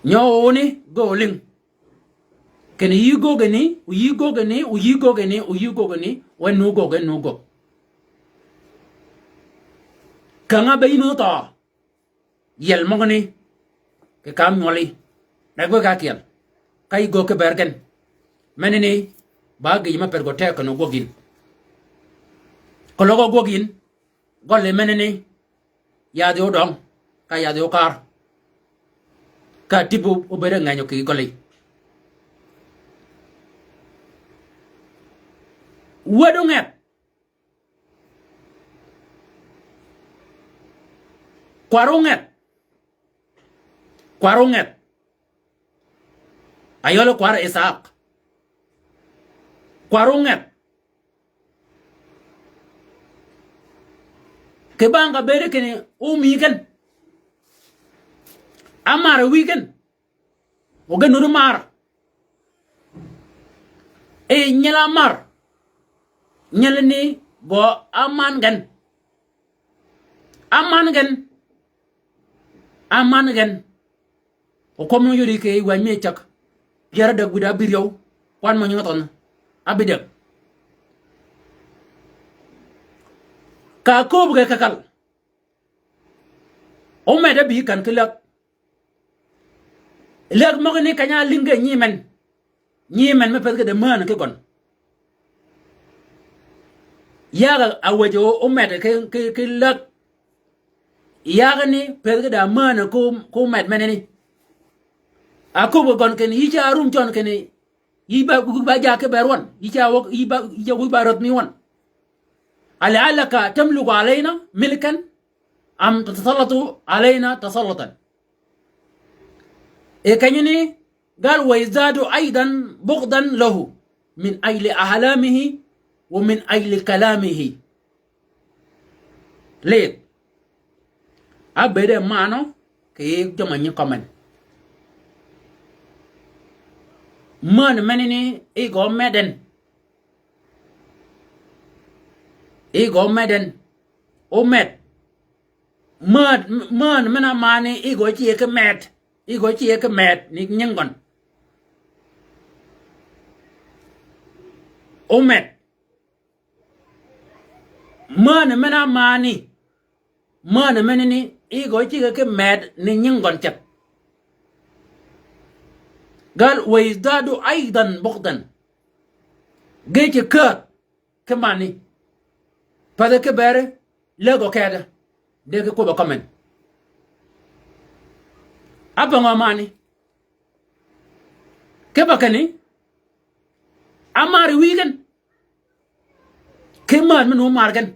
Nyø oni, ge olïng. Kinni yï göggani, o yï göggani, o yï göggani, o yï göggani, o en nu gögg, en nu gögg. Käng-a be yïn óthøø. Yiel møgani, kì kam nywøli. Deg wëgg ákyel. Ka yï gögg ki bër gen. Menani, ba gïj me per gø teg kinni gwøg yïn. Keløg gwøg yïn, gøli menani, yadhi ódøng, ka yadhi ókar. Ka tïb óbëëd ngeny kì gøli. Wäd óngeth. Kwar óngeth. Kwar óngeth. Ayøl kwar Ithak. Kwar óngeth. Kì bang ka bëëd kinni ómï gen. Ámar wïy gen. O gen nuti mar. E nyel-a mar. Nyel ni gø aman gen. Aman gen. Aman gen. O kwøb mø yodi kì wäny mi cäg. Pyär ádäg wïdá ábïryew. Kwan mø nying-a thønh. Ábïdäg. Ka kööb ge kakal. Ómedde bï kän ki läg. Läg møgani keny-a álïng ge nyi men. Nyi men me pëthi ki de mänø ki gøn. Yag-a áwäjji ómed ki, ki, ki läg. Yagani pëthi ki de mänø ko, ko med menani. Aköbbi gøn kinni yï ca rum cøn kinni yï ba, ba ja ki bër wøn. Yï ca wøg, yï ba, yï ca wøg ba røth mi wøn. Ala'allaka tamliku alayna milkan am tatasallatu alayna tasallutan. E kenyani, gal, wa yazdadu aydan bughdan lahu min ajli ahlamihi wa min ajli kalamihi. Lid. Ábëëde manø kì yij jømø nyi kømmen. Mänø menani i gø med en. I gø med en. Ómed. Mänø, mänø men-a mani i gø cïe ki med. I gø cïe ki med ni nyinggøn. Ómed. Mänø men-a mani. Mänø menani i gø cïe ki med ni nyinggøn ceth. Gal, wa yazdadu aydan bughdan. Ge cï käth ki mani. Pädhi ki beri läg gø kede. De ki kwøbb-a kømmen. Ápøngø mani. Kipe kinni, ámari wïy gen. Ki mänø men-a ómar gen.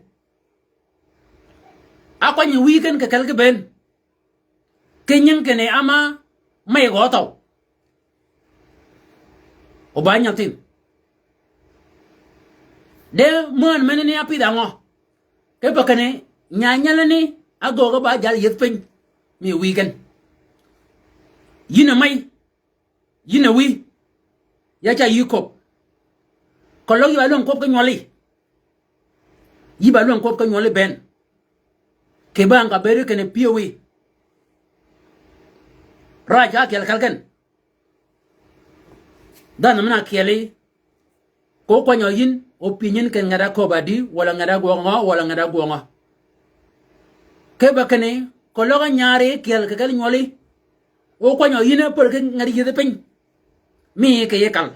Ákwany wïy gen kì kelli ki bënn. Ki nying kinni áma mey gø thøw. O ba nyathin. De mänø menani ápïdh á ngø? Kipe kinni nya nyelani ágöög ba jal yieth piny. Mi wïy gen. Yïn a mey. Yïn a wïy. Ya ca yï köbb. Keløg yï ba lwäng kwøb ki nywøli. Yï ba lwäng kwøb ki nywøli bënn. Kì bang ka bëëdi kinni pyëwí. Raaj ka ákyel kelli gen. Dhanhø men-a kyeli. Ko kwanyø yïn, o pyëny yïn kinni nged-a köbb-a dï, walà nged-a gwøg ngø, walà nged-a gwøg ngø. Kipe kinni, keløg á nyari kyel kì kelli nywøli. O kwanyø yïn ápär ki nged yiedhi piny. Mi kì yï kal.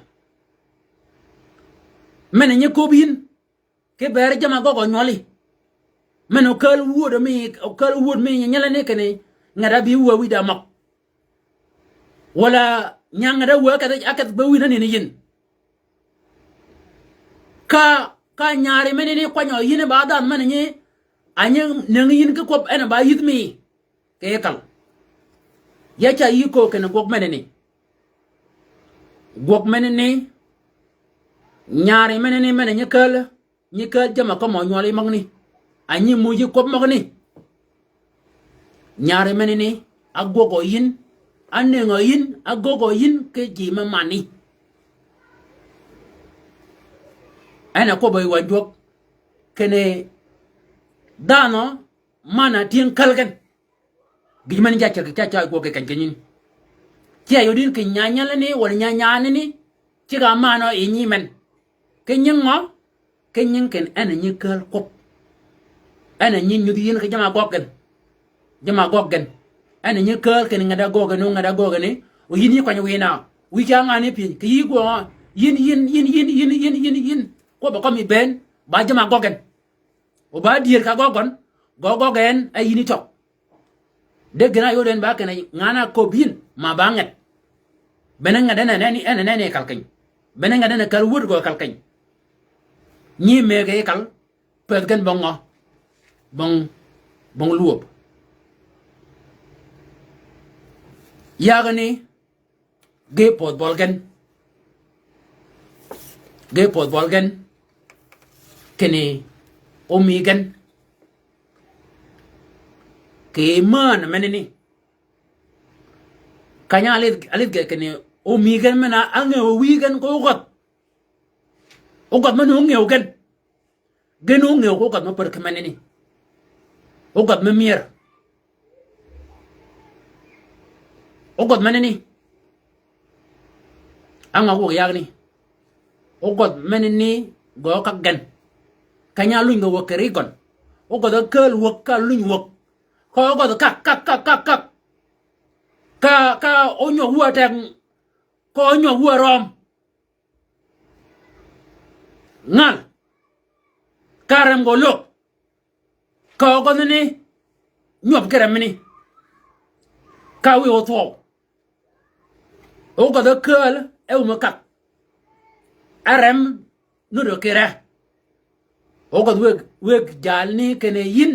Men-a nyi köbbi yïn. Ki beri jamm-a gøgg-a nywøli. Men-a okääl wööd mi, okääl wööd mi nyelani kinni nged-a bi wëwïj da møg. Walà nya nged-a wëwïj ákedh, ákedh be wïn a nïn yïn. Ka, ka nyari menani kwanyø yïn ba dhanhø men-a nyi, a nyi nëngi yïn ki kwøb en a ba yïdh mi. Kì yij kal. Ya ca yï köög kinni gwøg menani. Gwøg menani. Nyari menani men-a nyi kääl. Nyi kääl jamm-a kømmi nywøli møgani. A nyi muuj yi kwøb møgani. Nyari menani, ágwøggø yïn, ánëngø yïn, ágöggø yïn, ki ji me mani. En a kwøbbø yi wänjwøg. Kinni dhanhø, man-a tyëng källi gen. Gïj men-a ja ceg, ca, ca gwøg kì keny kì nying. Ci a yod yïn kì nya nyelani, walà nya nyanani, ceg-a manø yi nyi men. Ki nying ngø? Ki nying kinni en a nyi kääl kwøb. En a nyi nyudhi yïn ki jamm-a gøgg gen. Jamm-a gøgg gen. En a nyi kääl kinni nged-a gøgg gen, o nged-a gøgg gen ni. O yïn yï kwany wïn a. Wïj ca ngani pyëny. Kì yï gwøg ngø? Yïn, yïn, yïn. Kwøbb-a kømmi bënn. Ba jamm-a gøgg gen. O ba dyër ka gøgg gøn, gø gøgg en a yïn yi tøg. De gïn-a yod en ba kinni ngan-a áköbbi yïn, ma ba nged. Bene nged en a nenni, en a nenni kal keny. Bene nged en a kal wööd gø kal keny. Nyi mëggi kal, pëthi gen bong ngø? Bong, bong lwöb. Yagani, ge pödh bøl gen. Ge pödh bøl gen. Kinni ómi gen. Kì mänø menani. Keny-a álidh, álidh ge kinni ómi gen men-a ángëw wïy gen ko ógødh. Ógødh men-a óngëw gen. Gen óngëw ko ógødh me pär ki menani. Ógødh me myër. Ógødh menani. Á ngø gwøg yagni. Ógødh menani gø kak gen. Keny-a áluny gø wäg kì ri gøn. Ógødh ákääl wäg ka áluny wäg. Ka ógødh kak, kak, kak, kak, kak. Ka, ka onyuɔg wä teg, ka onyuɔg wä røm. Ngal. Ka rem gø løg. Ka ogødhni nyuɔb ki rem ni. Ka wiy othwøw. Ogødh ákääl e wum kath. Arem nuti kire. Ogødh wëg, wëg jalni kinni yïn.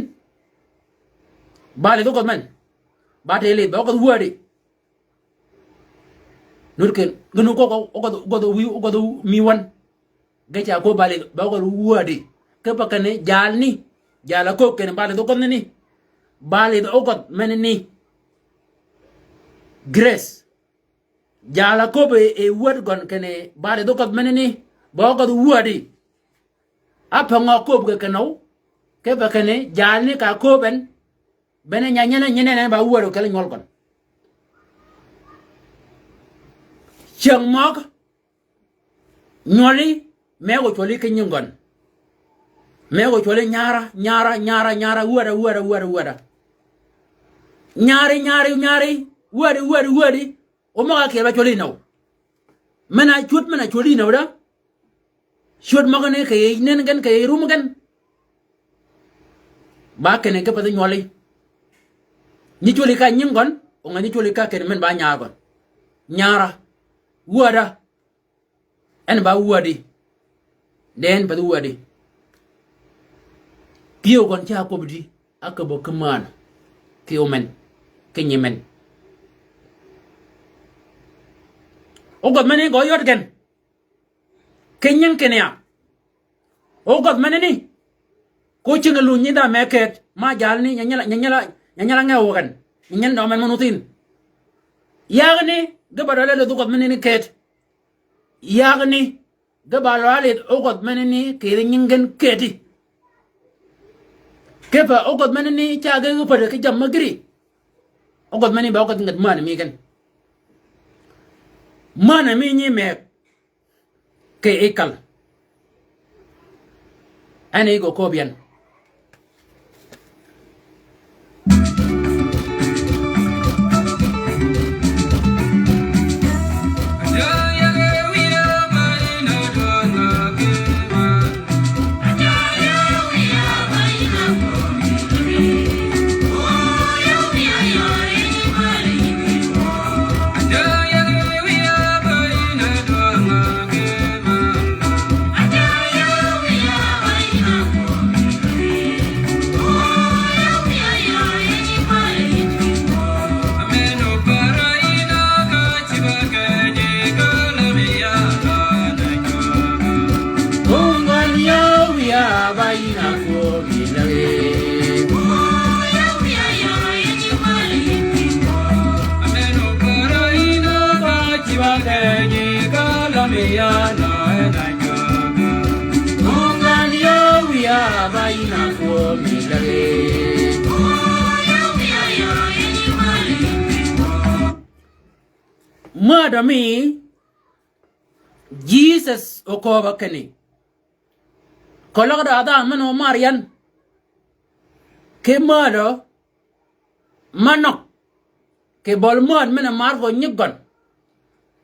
Ba lidh ogødh men. Ba ti lidh, ba ogødh wädi. Nuti ken, gïn ogødh, ogødh, ogødh wiy, ogødh mi wän. Ge ca köbbi ba lidh, ba ogødh wädi. Kipe kinni jalni, jal a köbbi kinni ba lidh ogødhni. Ba lidh ogødh menani. Grace. Jal a köbbi e, e wäd gøn kinni ba lidh ogødh menani, ba ogødh wädi. Ápe ngø köbbi ge kinni, kipe kinni, jalni ka köbbi en, bene nya nyene, nyene en ba wäd okel nywøl gøn. Cyäng møg, nywøli, megø cwøli ki nying gøn. Megø cwøli nyara, nyara, nyara, nyara, wäda, wäda, wäda, wäda. Nyari, nyari, nyari, wädi, wädi, wädi. O møg-a kyel ba cwøli yi nëw. Men-a cwöd, men-a cwöli yi nëw da. Cwöd møgani kì yij nen gen, kì yij rum gen. Ba kinni ki pathi nywøli. Nyi cwöli ka nying gøn, o nga nyi cwöli ka kinni men ba nyar gøn. Nyara. Wäda. En ba wädi. De en pathi wädi. Pyëw gøn ca köbbi di, áköbbi ki männ, ki omen, ki nyimen. Ogødh menani gø yød gen. Ki nying kinni ya. Ogødh menani. Ko cing-a lunyi dha me ket, ma jalni, nya nyala, nya nyala, nya nyala ngew gen. Nya nyala dø men møn othin. Yagni, ge ba dø lelø dhugødh menani ket. Yagni, ge ba lwalidh ogødh menani kì yij nying gen keti. Kipe ogødh menani ca ge ge päddi ki jammì gïri. Ogødh menani ba ogødh nget männ mi gen. Männ mi nyi meg kì yij kal. En yij gø köbbi yan. Määdø mi, Jisøs okööbø kinni. Keløg da dhanhø men-a omar yan. Ki määdø, ma nøg. Kì bøli määd men-a mar gø nyig gøn.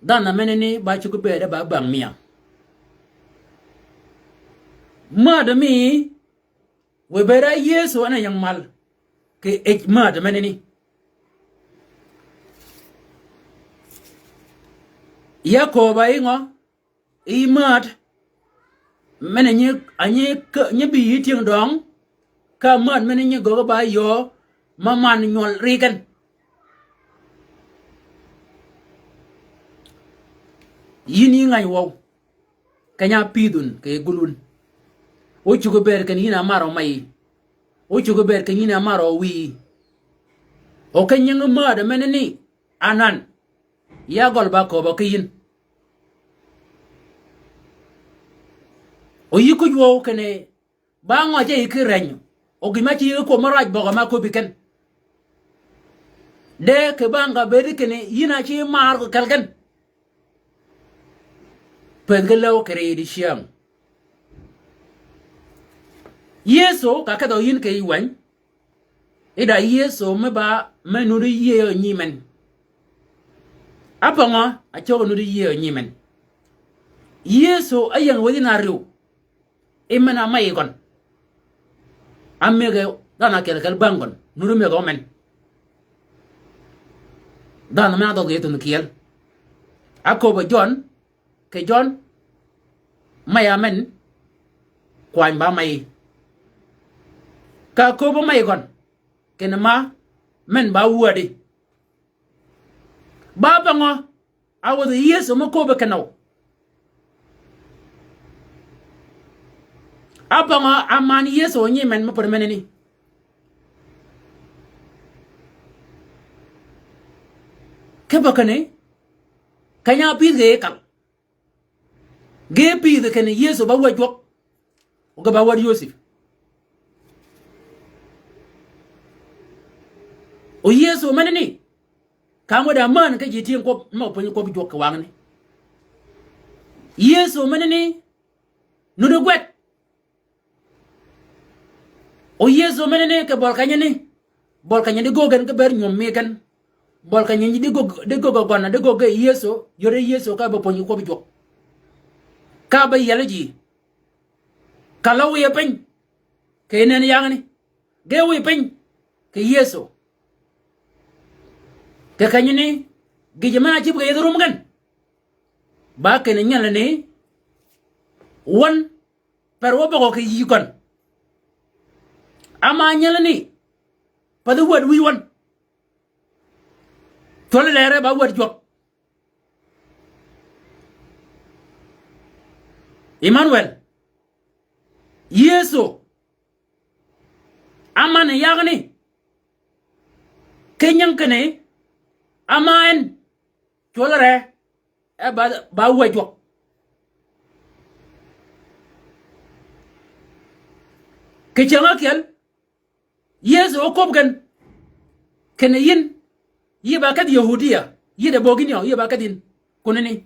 Dhanhø menani ba cuggi bëëd e ba bäng mia. Määdø mi, wiy bëëd á Yëso en a ying mal. Kì yij määd menani. Ya kööbø yi ngø? Yi määd, men-a nyi, a nyi kä, nyi bï yi tyëng døng, ka määd men-a nyi gøggi ba yöö, ma man nywøl ri gen. Yïn yi ngäny wøw, keny-a ápïdh wun kì gul wun. Ócuggi bëëd kinni yïn a mar ø mayi. Ócuggi bëëd kinni yïn a mar ø wiyi. O ki nyingi määd menani, anan. Ya gøl ba kööbø ki yïn. O yï kuj wøw kinni ba ngø ce yï ki reny. O gï ma ci yï ki kwøb mø raj bøgø ma köbbi ken. De kì bang ka bëëdi kinni yïn a ci mar gø kel gen. Pëth ki läw kì ri di cyäng. Yëso ka kedhø yïn kì yij wäny. Ida Yëso me ba, me nuti yïëy nyimen. Ápangø, acögø nuti yïëy nyimen. Yëso áyäng wäthi na áryew. I men-a mayi gøn. Ámëgge dhanhø ákyel kel bang gøn. Nuti mëgge men. Dhanhø men-a dhødh kì yij thønh kyel. Áköbbe Jøn, kì Jøn, maya men, kwany ba mayi. Ka köbb-a mayi gøn, kinni ma, men ba wäddi. Ba bangø, áwädhi Yëso me köbbi kinni. Ábangø, áman Yëso nyimen me pär menani. Kipe kinni, keny-a ápïdh ge kal. Ge pïdhi kinni Yëso ba wäd jwøk. O ge ba wäd Yosep. O Yëso menani. Ka ángwed-a män ki ji tyëng kwøb, me pwönyi kwøb jwøk kì wangani. Yëso menani. Nuti gwed. O Yëso menani kì bøl kenyani. Bøl kenyani di göggi gen ki ber nyom mi gen. Bøl kenyani di göggi, di göggi gøn-a, di göggi Yëso, yode Yëso ka be pwönyi kwøb jwøk. Ka be yiel ji. Ka løg wiye piny. Kì yij nënni yangani. Ge wiy piny. Kì Yëso. Kì kenyani. Gïjø men-a ácïb kì yij rum gen. Ba kinni nyelani. Wøn. Per wø bøggø kì yï gøn. Áma nyelani. Pädhi wäd wïy wøn. Cwøl lere ba wäd jwøk. Emanuel. Yëso. Áman yagani. Ki nying kinni. Áma en. Cwøl re. E ba, ba wäd jwøk. Kì cyäng ákyel. Yëso óköbbi gen. Kinni yïn. Yï ba kedhi Yahudiya. Yï de böggi ni o, yï ba kedhi yïn. Kunani.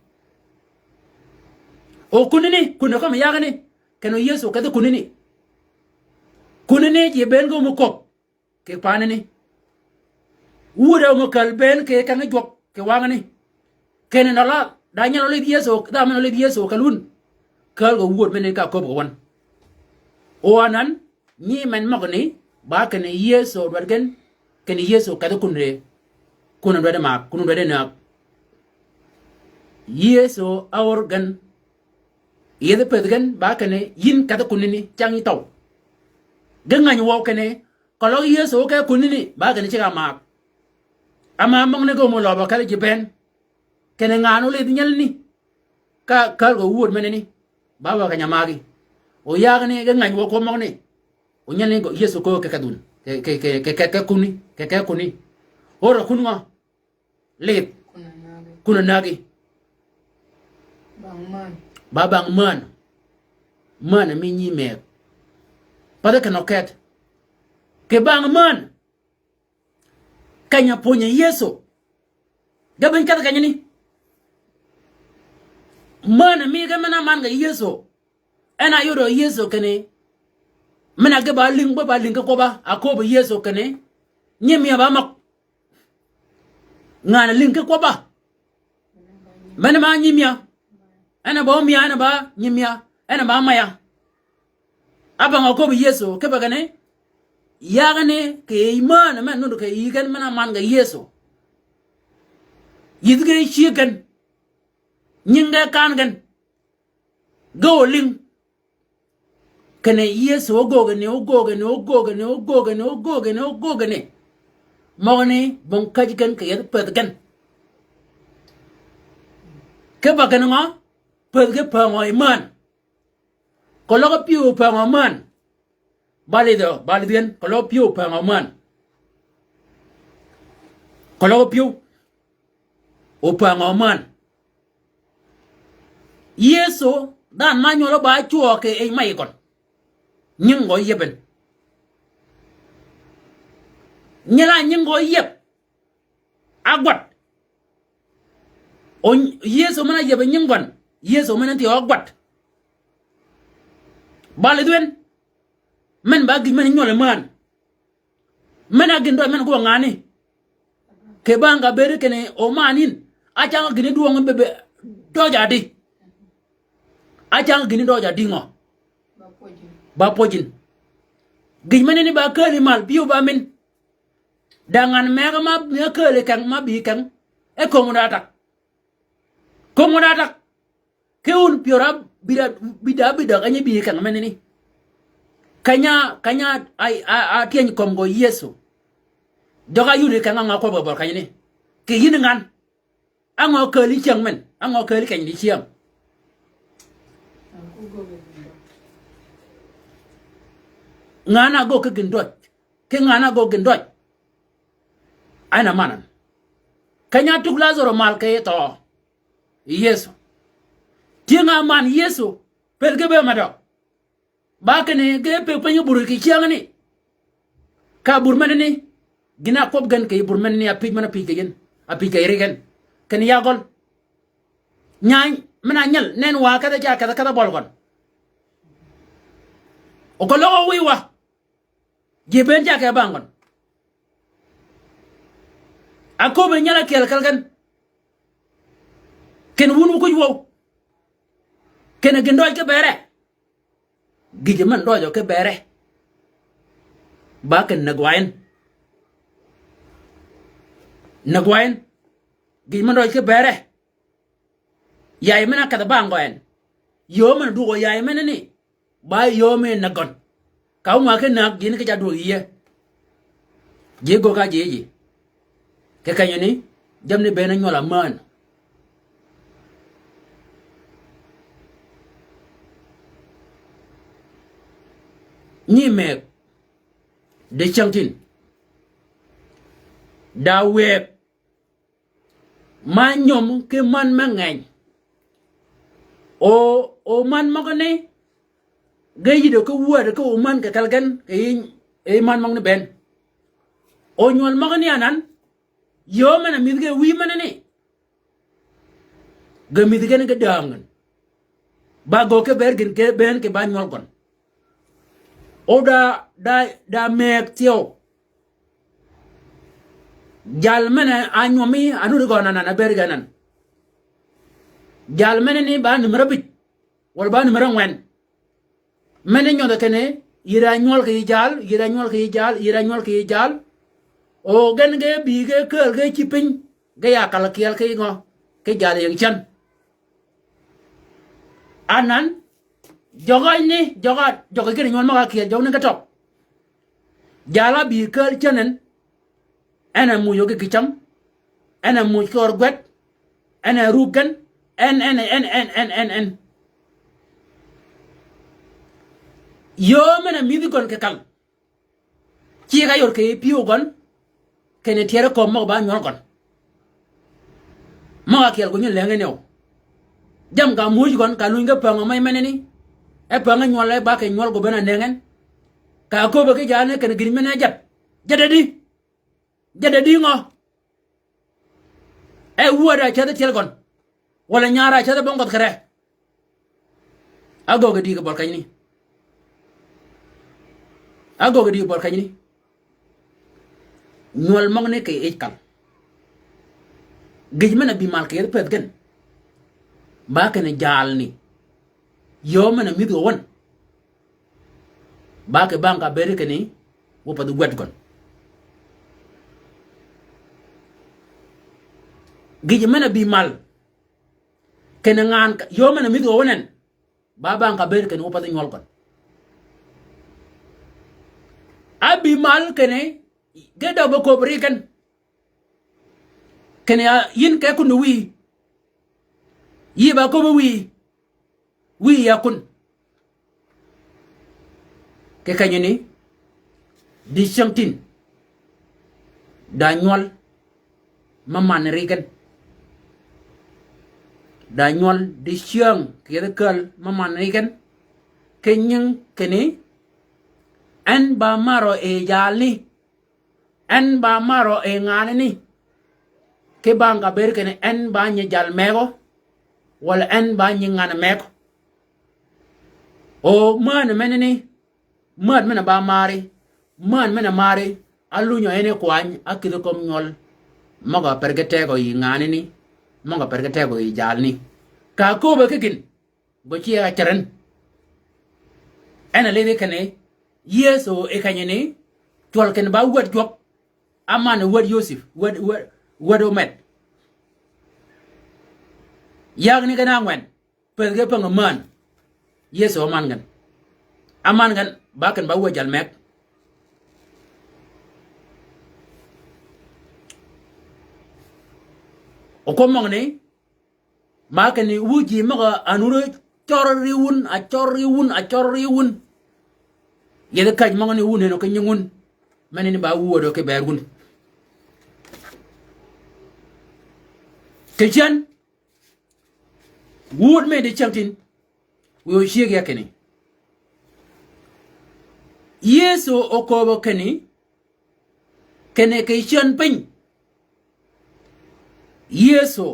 O kunani, kunani kømmi yagani. Kinni Yëso kedhi kunani. Kunani ji bënn ge ómi köbbi. Kì paanani. Wudø ómi käl bënn kì keng jwøk kì wangani. Kinni nølø, da nyal ólidh Yëso, da men ólidh Yëso käl wun. Käl gø wud menani ka köbbi gø wøn. O anan, nyimen møgani, ba kinni Yëso dwaddi gen, kinni Yëso kedhi kunde. Kun dwaddi mag, kun dwaddi näg. Yëso áör gen. Yethi pëthi gen, ba kinni, yïn kedhi kunani, cang yï tøw. Ge ngäny wøw kinni, keløg Yëso ke kunani, ba kinni ceg-a mag. Áma møgani ge ómi løbø kelli ji bënn. Kinni ngan ólidh nyelani. Ka käl gø wud menani. Ba ba keny-a magi. O yagani ge ngäny wøw kwøb møgani. O nyelani gø Yëso köög kì kedh wun. Kì, kì, kì, kì, kì, kì kunni. Kì, kì kunni. Ör kun ngø. Lidh. Kun-a nägi. Kun-a nägi. Bang män. Ba bang män. Män mi nyi mëgg. Pathi kinø ket. Kì bang män. Keny-a pwönyi Yëso. Ge beny kedhi kenyani. Män mi ge men-a man kì Yëso. En a yodø Yëso kinni. Men-a ge ba lïng, ba, ba lïng ki kwøbba, a köbbi Yëso kinni. Nyimïa ba møg. Ngan-a lïng ki kwøbba. Men-a ba nyimïa. En a ba ómïa, en a ba nyimïa. En a ba maya. Ábangø köbbi Yëso, kipe kinni. Yagani kì yij män, men nuti kì yij gen men-a man kì Yëso. Yïdhi ge cyëg gen. Nying ge kan gen. Ge ólïng. Kinni Yëso ógöögani, ógöögani, ógöögani, ógöögani, ógöögani, ógöögani. Møgani bong käjji gen kì yethi pëthi gen. Kipe kinni ngø, pëthi ge pängø yi män. Keløg pyëw opängø män. Ba lidh, ba lidh gen, keløg pyëw opängø män. Keløg pyëw opängø män. Yëso, dhanhø ma nywøl ba cwøø kì yij mayi gøn. Nying gø yïeb en. Nyel-a nying gø yïeb. Ágwad. O Yëso men-a yïeb nying gøn. Yëso men-a thyew ágwad. Ba lidh wen. Men ba gïn men nywøl män. Men-a gïn dø men gø ngani. Kì bang ka bëëdi kinni o man yïn. Acang gïni dwøng be, be, døj adi. Acang gïni døj adi ngø. Ba pwøj yïn. Gïj menani ba kääli mal, bï o ba min. Da ngan mëgg ma, ma kääli keng, ma bï keng. E kömi da tak. Kömi da tak. Ki wun pyör ábïdha, bïdha, bïdha, keny-a bï keng menani. Keny-a, keny-a, a, a, a tyëny kömi gø Yëso. Jøg-a yudi keng á ngø kwøb kì bøl kenyani. Kì yïn ngan. Á ngø kääli cyäng men, á ngø kääli keny di cyäng. Ngan-a ágöggi gïn døj, ki ngan-a ágöggi gïn døj. En a man-an. Keny-a tug Lazaro mal kì yij thøø. Yëso. Tyëng-a man Yëso, pël ki be medø. Ba kinni ge pëggi piny bur kì cyängani. Ka bur menani. Gïn-a ákwøb gen kì bur menani, apïj men-a pïj kì yïn. Apïj kì ri gen. Kinni ya gøl. Nyany, men-a nyel, nen wa kedhe ca kedhe, kedhe bøl gøn. O keløg wiy wa. Ji bënn ca ke bang gøn. Aköbbi nyel ákyel kelli gen. Kinni wun wu kuj wøw. Kinni gïn døj ki bere. Gïj men døjø ki bere. Ba kinni näg wa en. Näg wa en. Gïj men døj ki bere. Yay men-a kedhi bang gø en. Yöö men-a dwøgø yay menani. Ba yöö mi näg gøn. Ka wun wa ki näg gïn ki ca dwøg yïe. Ji gögg-a ji ji. Kì kenyani, jammì bënn ánywøl amän. Nyi mëgg, di cyängtïn. Da wëëg, ma nyöm ki män me ngeny. O, o män møgani, ge yïdø ki wäd ki o män kì kelli gen, kì yï, yï män møgani bënn. O nywøl møgani anan, yöö men-a mïdhi ge wïy menani. Ge mïdhi gen ge dängøn. Ba gø ki ber gïn ke bënn kì ba nywøl gøn. O da, da, da mëgg thyew. Jal men-a ánywømi anuddi gøn anan, aber gen anan. Jal menani ba nyimir ábïj. Walà ba nyimir ángwen. Men-a nyodh kinni, yï da nywøl kì yï jal, yï da nywøl kì yï jal, yï da nywøl kì yï jal. O gen ge bï ge kääl ge cïb piny, ge ya kal kyel ki ngø, ki jal ying cän. Anan, jøgani, jøga, jøgi kinni nywøl møg-a kyel, jøgani ge tøg. Jal-a bï kääl cän en, en a muuj gï kì cam, en a muuj kì ør gwed, en a rug gen, en, en, en. Yöö men-a mïdhi gøn kì kal. Cigg-a yod kì pyëw gøn, kinni tyeri kömi møg-a ba nywøl gøn. Møg-a kyel ko nyi leng en yøw. Jammì ka muuj gøn, ka luny ge päng-a mø menani. E päng-a nywøl e ba kì nywøl gø bënn-a nëngi en. Ka köbbi ki jaani kinni gïn men-a jäd. Jäd adi. Jäd adi ngø. E wäd-a ácädhi tyel gøn. Walà nyaar-a ácädhi bong gøth kì re. Ágöggi dï kì bøl kenyani. Ágöggi dï kì bøl kenyani. Nywøl møgani kì yij kal. Gïj men-a bï mal kì yethi pëth gen. Ba kinni jalni. Yöö men-a mïdhi gø wøn. Ba kì bang ka bëëd kinni, wu path gwed gøn. Gïj men-a bï mal. Kinni ngan ka, yöö men-a mïdhi gø wøn en. Ba bang ka bëëd kinni wu path nywøl gøn. Ábï mal kinni, ge døg be köbbi ri gen. Kinni ya, yïn ke kun wïyi. Yï ba köbbi wïyi. Wïyi ya kun. Kì kenyani, dicyängtïn. Da nywøl, me man ri gen. Da nywøl, dicyäng, kì yethi kääl, me man ri gen. Kì nying kinni, en ba marø yi jalni. En ba marø yi nganani. Ki bang ka bëëd kinni en ba nyi jal megø. Walà en ba nyi ngan megø. O männi menani. Männi men-a ba mari. Männi men-a mari. Álunyø en yi kwany. Ákïdhi kömi nywøl. Møg-a per ge tegø yi nganani. Møg-a per ki tegø yi jalni. Ka kööbø ki gïn, gø ceg-a ceren. En a lidhi kinni, Yëso yi kenyani, cwøl kinni ba wäd jwøk, áman wäd Yosep, wäd, wäd, wäd Omed. Yagni gen ángwen, pëthi ge päng-a män. Yëso áman gen. Áman gen, ba kinni ba wäd jal meg. Okwøb møgani, ma kinni wu ji møg-a ánur-a cør ri wun, a cør ri wun, a cør ri wun. Yethi käj møgani wun heno ki nying wun. Menani ba wuödø ki bër wun. Kì cän, wud mi di cyängtïn, wiy ocyëggi kinni. Yëso okööbø kinni, kinni kì cän piny. Yëso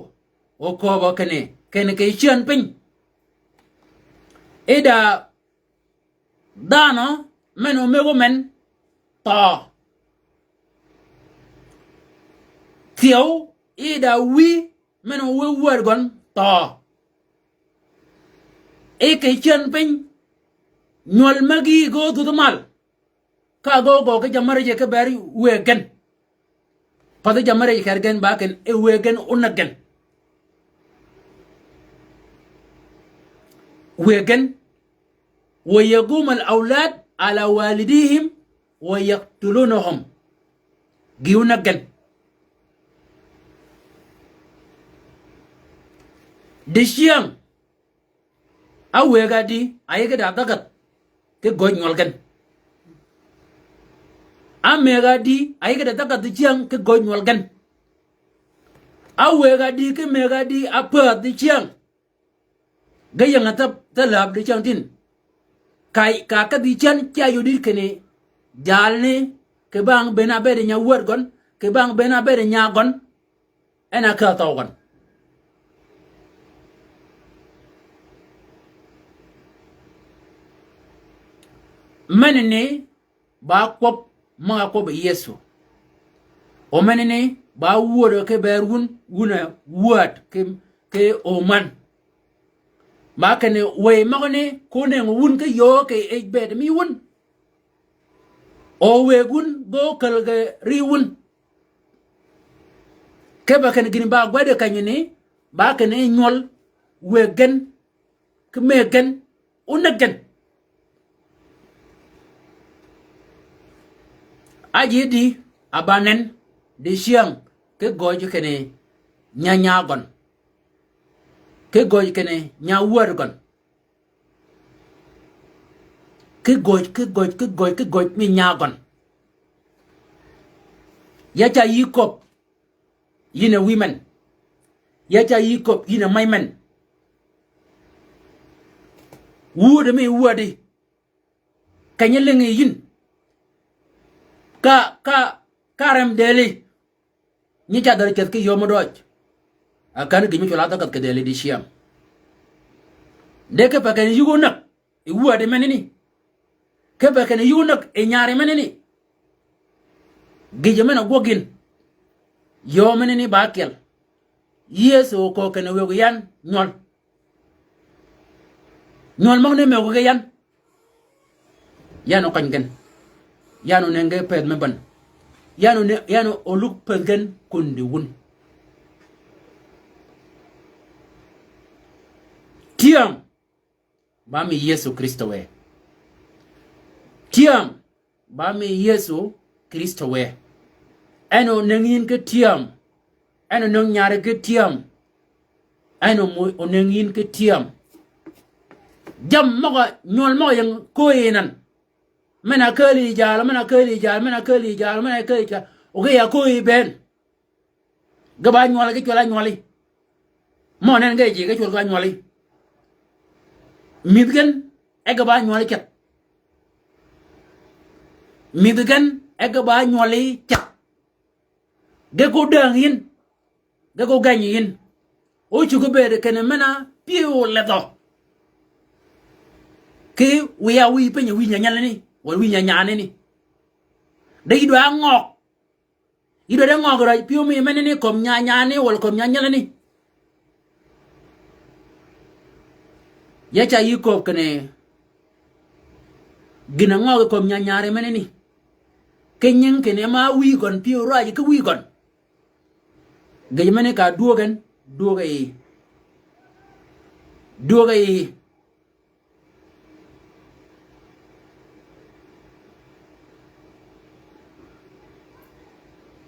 okööbø kinni, kinni kì cän piny. Ida dhanhø men-a ómëggo men thøø. Thyew, ida wïy men-a ówëwäd gøn thøø. E kì cän piny, nywøl megi ge ódhudh mal. Ka ge ógø ki jammärij ki bër wëggi gen. Pathi jammärij kër gen ba kinni e wëggi gen ónäg gen. Wëggi gen. Wa yagumul awlad ala walidihim wa yaqtulunahum. Gï ónäg gen. Dicyäng, Á wëgg-a di, a yï ki da dhägädh ki göj nywøl gen. Á mëgg-a di, a yï ki da dhägädh dicyäng ki göj nywøl gen. Á wëgg-a di, ki mëgg-a di, a päädh dicyäng. Ge ying-a thäb, thäläb dicyäng tin. Ka, ka kädhi cän ca yod yï kinni, jalni, kì bang bënn-a bëëd nya wäd gøn, kì bang bënn-a bëëd nya gøn. En a kä thøw gøn. Menani ba kwøb møg-a kwøb Yëso. O menani ba wuödø ki bër wun, wun a wäd ki, ki omän. Ba kinni wëy møgani ko nëngi wun ki yöö kì yij bëëd mi wun. O wëgg wun ge ókäl ge ri wun. Kipe kinni gïn ba gwed kenyi ni, ba kinni nywøl wëgg gen, ki mëgg gen, ónäg gen. Ájidi a ba nen, dicyäng, ki göj kinni nya nya gøn. Ki göj kinni nya wäd gøn. Ki göj, ki göj, ki göj, ki göj mi nya gøn. Ya ca yï köbb, yïn a wïy men. Ya ca yï köbb, yïn a mäj men. Wud mi wädi. Kenyi lïngi yïn. Ka, ka, ka rem dëli. Nyi ca dhäri ceth ki yöö mø døj. A kän gïn mi cwøl-a dhägädh kì dhëli dicyäng. De kipe kinni yï ónäg, yi wädi menani. Kipe kinni yï ónäg, yi nyari menani. Gïjø men-a gwøg yïn. Yöö menani ba ákyel. Yëso köög kinni wëggu yan nywøl. Nywøl møgani mëggu ki yan. Yan okøny gen. Yan onëngi päädh me bän. Yan one-, yan olug päädh gen kundi wun. Tyääm ba mi Yëso Krïstø wë. Tyääm ba mi Yëso Krïstø wë. En onëngi yïn ki tyääm. En onëngi nyari ki tyääm. En omo-, onëngi yïn ki tyääm. Jammì møg-a, nywøl møg-a ying kööyi nan. Men-a kääl yi jal, men-a kääl yi jal, men-a kääl yi jal, men-a kääl yi jal. O ge ya kööyi bënn. Ge ba nywøl ki cwøl-a nywøli. Mø nen ge ji ge cwøl ge ba nywøli. Mïdhi gen e ge ba nywøli ceth. Mïdhi gen e ge ba nywøli ceth. Ge ko däng yïn. Ge ko geny yïn. O cuggi bëëd kinni men-a pyëw ledhø. Ki wiya wïy piny wïy nya nyalani, wal wïy nya nyani ni. De yï dwa ngøg. Yï dwaddi ngøggi raj pyëw mi menani kömi nya nyani wal kömi nya nyalani. Ya ca yï kööb kinni gïn-a ngø ki kömi nyanyari menani. Ki nying kinni ma wïy gøn pyëw raaji ki wïy gøn. Gïjø menani ka dwöög gen, dwöög yi. Dwöög yi.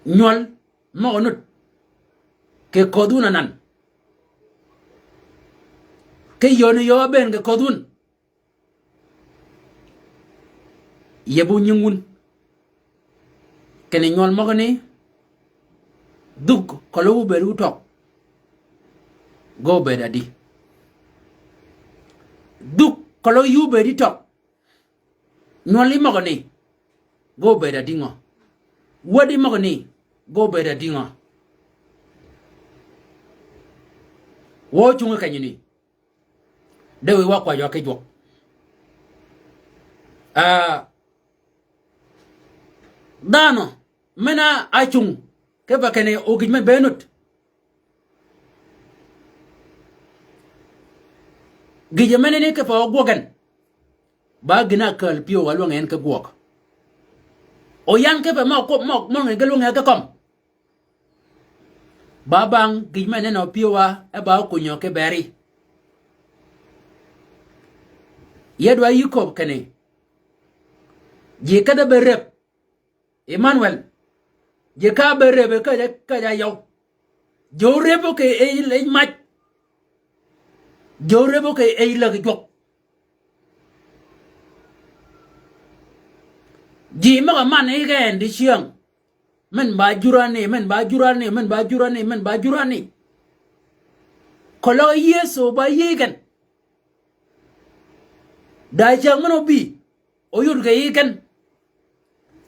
Nywøl møg-a nud kì ködh wun anan. Ki yööni yöö ábëën kì ködh wun. Yeb wu nying wun. Kinni nywøl møgani, dhuk keløg óbëëd wu tøg. Ge óbëëd adi. Dhuk keløg yï óbëëdi tøg. Nywøli møgani, ge óbëëd adi ngø? Wädi møgani, ge óbëëd adi ngø? Wø ócungi kenyini. De wiy wa kwajø ki jwøk. Ah, dhanhø men-a ácung kipe kinni o gïj men be nud. Gïjø menani kipe o gwøg gen. Ba gïn-a ákääl pyëw wa lwänge en ki gwøg. O yan kipe mø kwøb mø, mø ngi ge lwänge ki kømm. Ba bang gïj me nenø pyëwa e ba kunyø ki beri. Ye dwa yï kööb kinni, ji kedhe be rëb. Emmanuel. Ji ka be rëb e käjj-a, käjj-a yøw. Ji órëbø kì yij, yij mac. Ji órëbø kì yij läg jwøk. Ji møg-a man yij gen dicyäng. Men ba jurani, men ba jurani, men ba jurani, men ba jurani. Keløg Yëso ba yïëy gen. Da cyäng men óbï, óyod kì yij gen.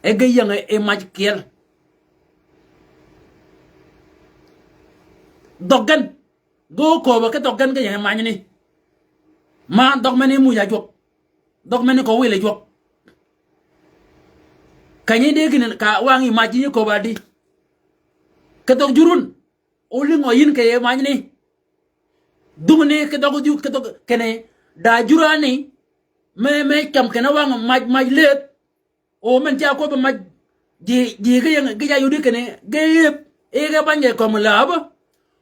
E ge ying yi mac kyel. Dhøg gen. Ge ókööbø ki dhøg gen ge ying yi macni. Ma dhøg meni muj-a jwøk. Dhøg meni ko wil yi jwøk. Kenyi di gïn ka wang yi mac yï kööb adi. Ki dhøg jur wun. Ólïngø yïn kì yij macni. Dhungni ki dhøg ju, ki dhøg kinni da jurani. Me, me cam kinni wang mac, mac lëëdh. O men ca kwøbbi mac ji, ji ge ying, ge ja yudi kinni ge yïëb, yij ge bany ge kömi läbø.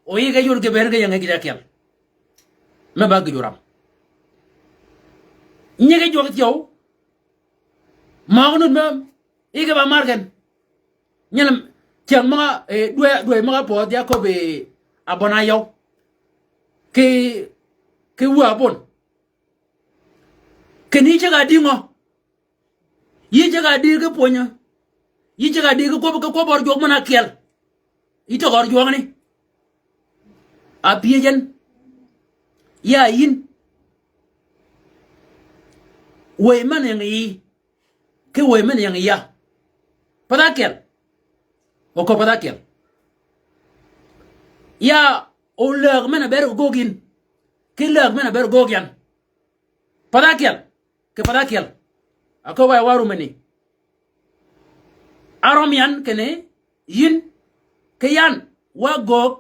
O yij ge yud ge bënn ge ying ge ja kyel. Me ba gïj oram. Nyigi jwøk thyew. Møg-a nud me, yij ge ba mar gen. Nyelem, cyäng møg-a, eh, dwäy, dwäy møg-a pödhi ya köbbi abon-a yøw. Ki, ki wä abon. Kinni yï ceg-a dïngø? Yï ceg-a dï ki pwönyø? Yï ceg-a dï ki kwøb, ki kwøb ør jwøk men-a kyel? Yï tøg ør jwøkni. A pyëj en. Ya yïn. Wëy men ying yi. Ki wëy men ying ya. Path ákyel. O ko path ákyel. Ya o läg men-a ber kì göög yïn. Ki läg men-a ber kì göög yan. Path ákyel. Kì path ákyel. Aköbbi wa rum meni. Arøm yan kinni yïn. Ki yan. Wa göög.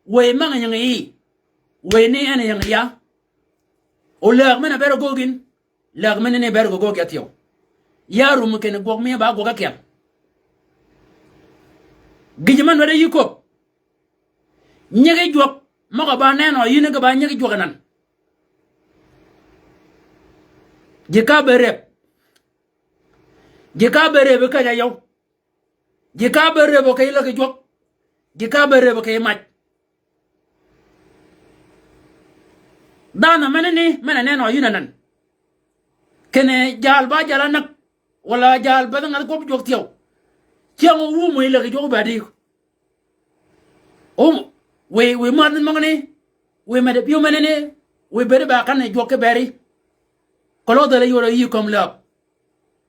Wëy men-a ying yi. Wëy ni en ying ya. O läg men-a ber kì göög yïn. Läg menani ber kì göög ya thyew. Ya rum kinni gwøg mi ba gwøg ákyel. Gïj men wede yï köbb. Nyigi jwøk møg-a ba nenø yïn ge ba nyigi jwøk anan. Ji ka be rëb. Ji ka be rëb kì käjj-a yøw. Ji ka be rëbø kì yij läg jwøk. Ji ka be rëbø kì yij mac. Dhanhø menani, men-a nenø yïn anan. Kinni jal ba jal-a näg. Walà jal ba dhi ngädhi kwøb jwøk thyew. Cyäng-a wum wëy läg jwøk be adi. Wum, wëy, wëy mädhi møgani. Wëy meddi pyëw menani. Wëy bëëdi ba kanni jwøk ki beri. Keløg dhäl-a yodø yï kömi läg.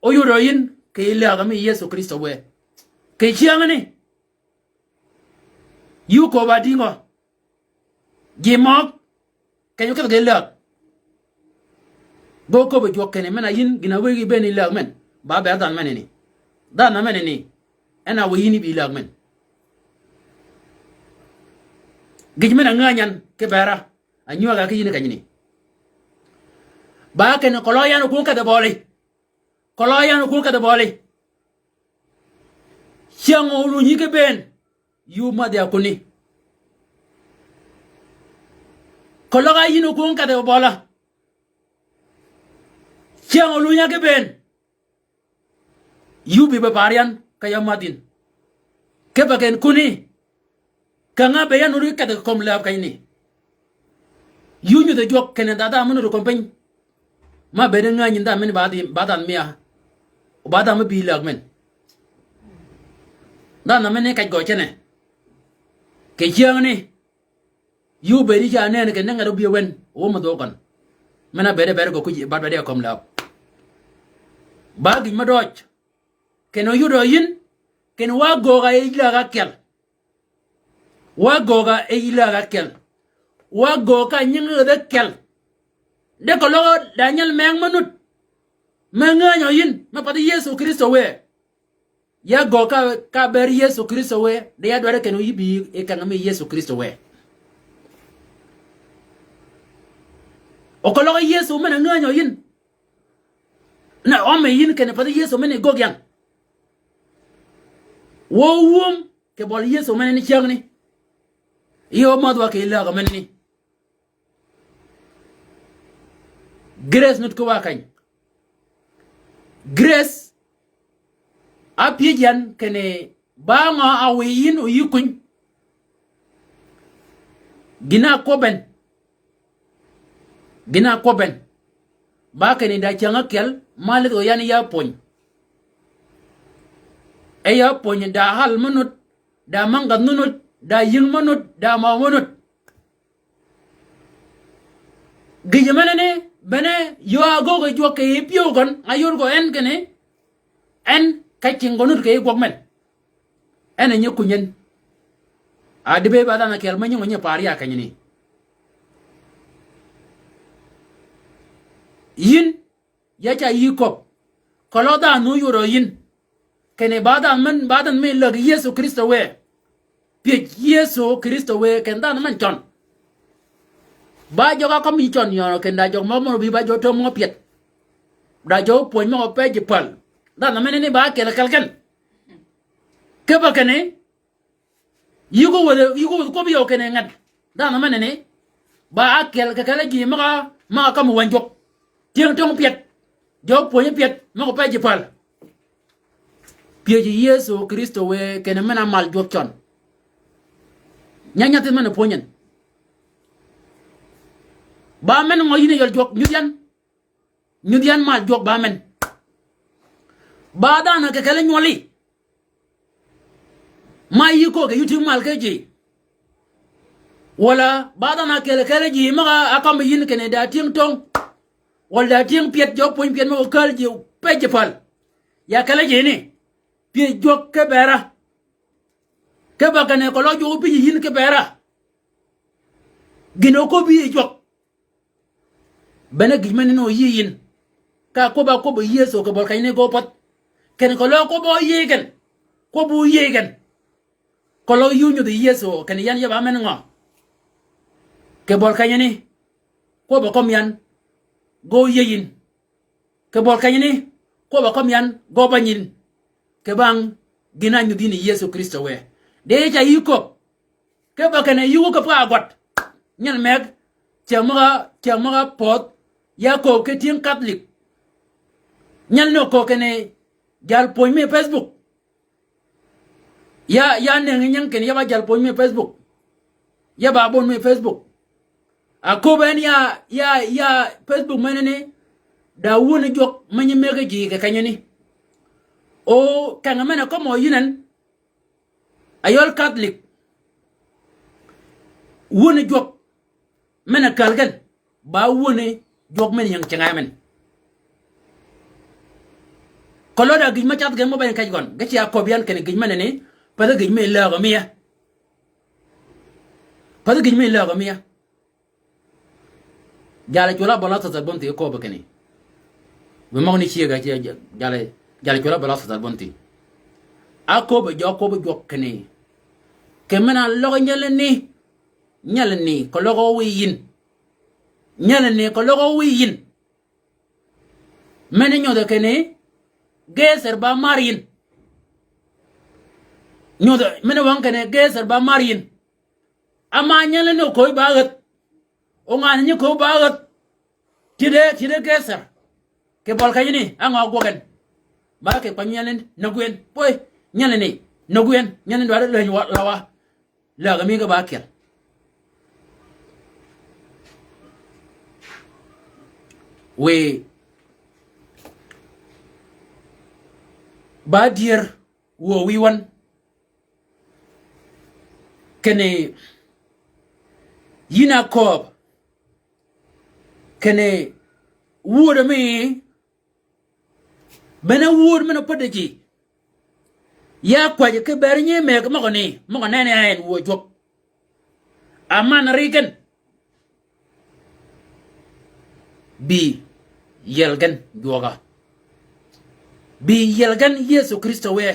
Óyodø yïn kì yij läg mi Yëso Krïstø wë. Kì cyängani. Yï köbb-a dïngø? Ji møg. Keny-a ókedh kì läg. Ge óköbbi jwøk kinni men-a yïn gïn-a wëggi bënn yi läg men. Ba bëëd dhanhø menani. Dhanhø menani. En a wë yïn bï läg men. Gïj men-a ngänyan ki bera. Anywäg-a ki yïn kenyani. Ba kinni keløg yan okwöngi kedhi bøli. Keløg yan okwöngi kedhi bøli. Cyäng-a ólunyi ki bënn. Yï ómadh ya kunni. Keløg a yïn okwöngi kedhi bøla. Cyäng-a ólunyi ki bënn. Yï óbï be par yan ka ya madh yïn. Kipe gen kunni. Känga be yan nuti kedhi kömi läb kenyani. Yï ónyudhi jwøk kinni dha dhanhø me nuti kömi piny. Ma bëëd ngänyi dhanhø men ba dhi, ba dhanhø miya. O ba dhanhø me bï läg men. Dhanhø men ni kej gø cene. Kì cyängni. Yï óbëëd yï ca nenni kinni nget óbï wen, o me dhwøg gøn. Men-a bëëd bëëd gø kuj, bad bëëd ya kömi läb. Ba gïj me døøj. Kinni óyudø yïn, kinni wa göög-a yij läg ákyel. Wa göög-a yij läg ákyel. Wa göög ka nyingi rädhi ákyel. De keløg da nyal mëng me nud. Me ngänyi yïn, me pathi Yëso Krïstø wë. Ya göög ka, ka bëëd Yëso Krïstø wë, de ya dwaddi kinni yï bï yi keng mi Yëso Krïstø wë. O keløg Yëso men-a ngänyi yïn. Na ømi yïn kinni pathi Yëso men-a göög yan. Wø wum kì bøli Yëso men-a ni cyängni. Yï ómadh wa kì läg men-a ni. Grace nud ki wa keny. Grace, a pyëj yan kinni ba ngø a wiy yïn o yï kuny. Gïn-a kwøbben. Gïn-a kwøbben. Ba kinni da cyäng ákyel, ma lidh gø yan ya pwöny. E ya pwöny da hal me nud, da mangädh me nud, da yïng me nud, da møw me nud. Gïjø menani, bene, yöö a göög yi jwøk kì yij pyëw gøn, a yod gø en kinni, en, ka cingi gø nud kì yij gwøg men. En a nyi kuny en. A dibëëb ba dhanhø ákyel me nyingi nyi par ya kenyani. Yïn, ya ca yï köbbi. Keløg dhanhø óyodø yïn. Kinni ba dhanhø men, ba dhanhø men läg Yëso Krïstø wë. Pyëj Yëso Krïstø wë kinni dhanhø men cøn. Ba jøg-a kømmi cøn yøøn kinni da jøg mø mø bï ba jøg töm mø pyet. Da jøg pwöny mø pe ji päl. Dhanhø men ni ba ákyel kel gen. Kipe kinni, yï ko wädhi, yï ko wädhi kwøbbi yø kinni nget. Dhanhø menani. Ba ákyel kì kelli ji møg-a, møg-a kømmi wäny jwøk. Tyëng töng pyet. Jø pwönyi pyet, møg-a pe ji päl. Pyëj Yëso Krïstø wë kinni men-a mal jwøk cøn. Nya nyathi men-a pwönyi en. Ba men ngø yïn yøl jwøk, nyudh yan. Nyudh yan mal jwøk ba men. Ba dhanhø kì kelli nywøli. Ma yï köög kì yï tyëng mal ki ji. Walà ba dhanhø ákyel kelli ji møg-a kømmi yïn kinni da tyëng töng. Walà da tyëng pyet jø pwöny pyet møg-a kääl ji pe ji päl. Ya kelli ji ni. Pyëj jwøk ki bera. Kipe kinni keløg jwøk ópïj yïn ki bera. Gïn-a óköbbi yï jwøk. Bene gïj men ni óyïëy yïn. Ka kwøbb-a kwøbbi Yëso kì bøl kenyani gø pädh. Kinni keløg kwøbb-a óyïëy gen. Kwøbb-a óyïëy gen. Keløg yï ónyudhi Yëso kinni yan yeb-a men ngø. Kì bøl kenyani. Kwøbb-a kømmi yan. Gø óyïëy yïn. Kì bøl kenyani. Kwøbb-a kømmi yan. Gø bäny yïn. Kì bang gïn-a nyudhi ni Yëso Krïstø wë. De ca yï köbbi. Kipe kinni yï wø köbbi ka gwad. Nyal meg. Cyäng møg-a, cyäng møg-a pödh. Ya kööb ki tyëng Catholic. Nyal ni kööb kinni jal pwöny mi Facebook. Ya, ya nëngi nyingi kinni ya ba jal pwöny mi Facebook. Ya ba bön mi Facebook. A kööb en ya, ya, ya Facebook menani. Da wöni jwøk me nyi mëggi ji kì kenyani. O keng men-a kømmi yïn en. A yøl Catholic. Wöni jwøk. Men-a kääl gen. Ba wöni jwøk men ying cinga men. Keløg da gïj me cath gen mø beny kej gøn. Ge cia köbbi yan kinni gïj menani. Pädhi gïj mi lägø miya. Pädhi gïj mi lägø miya. Jal-a cwøl-a bøl-a thøthøl bönthi köbbi kinni. Wiy møgani cyëgga, cyëgga, jal-a, jal-a cwøl-a bøl-a thøthøl bönthi. Áköbbi jø, áköbbi jwøk kinni. Kì men-a løg nyelani. Nyelani, keløg ówiy yïn. Nyelani, keløg ówiy yïn. Men-a nyodhø kinni, geser ba mar yïn. Nyodhø, men-a wang kinni, geser ba mar yïn. Ama nyelani okööbi ba ágädh. O ngan-a nyi kööbi ba ágädh. Tïde, tïde geser. Kì bøli kenyani, á ngø gwøg en. Ba kì kwany nyelani, nöggi en. Bøy, nyelani, nöggi en. Nyelani dwaddi leny wa, lawa. Lägø mi ge ba ákyel. Wiy, ba dyër wuö wiy wøn. Kinni yïn a kööb. Kinni wuödø mi, bene wuöd men-a päddi ji. Ya kwäjji ki ber nyi mëggi møgani, møg-a nenni en wuö jwøk. Aman ri gen. Bï yiel gen jwøga. Bï yiel gen Yëso Krïstø wë.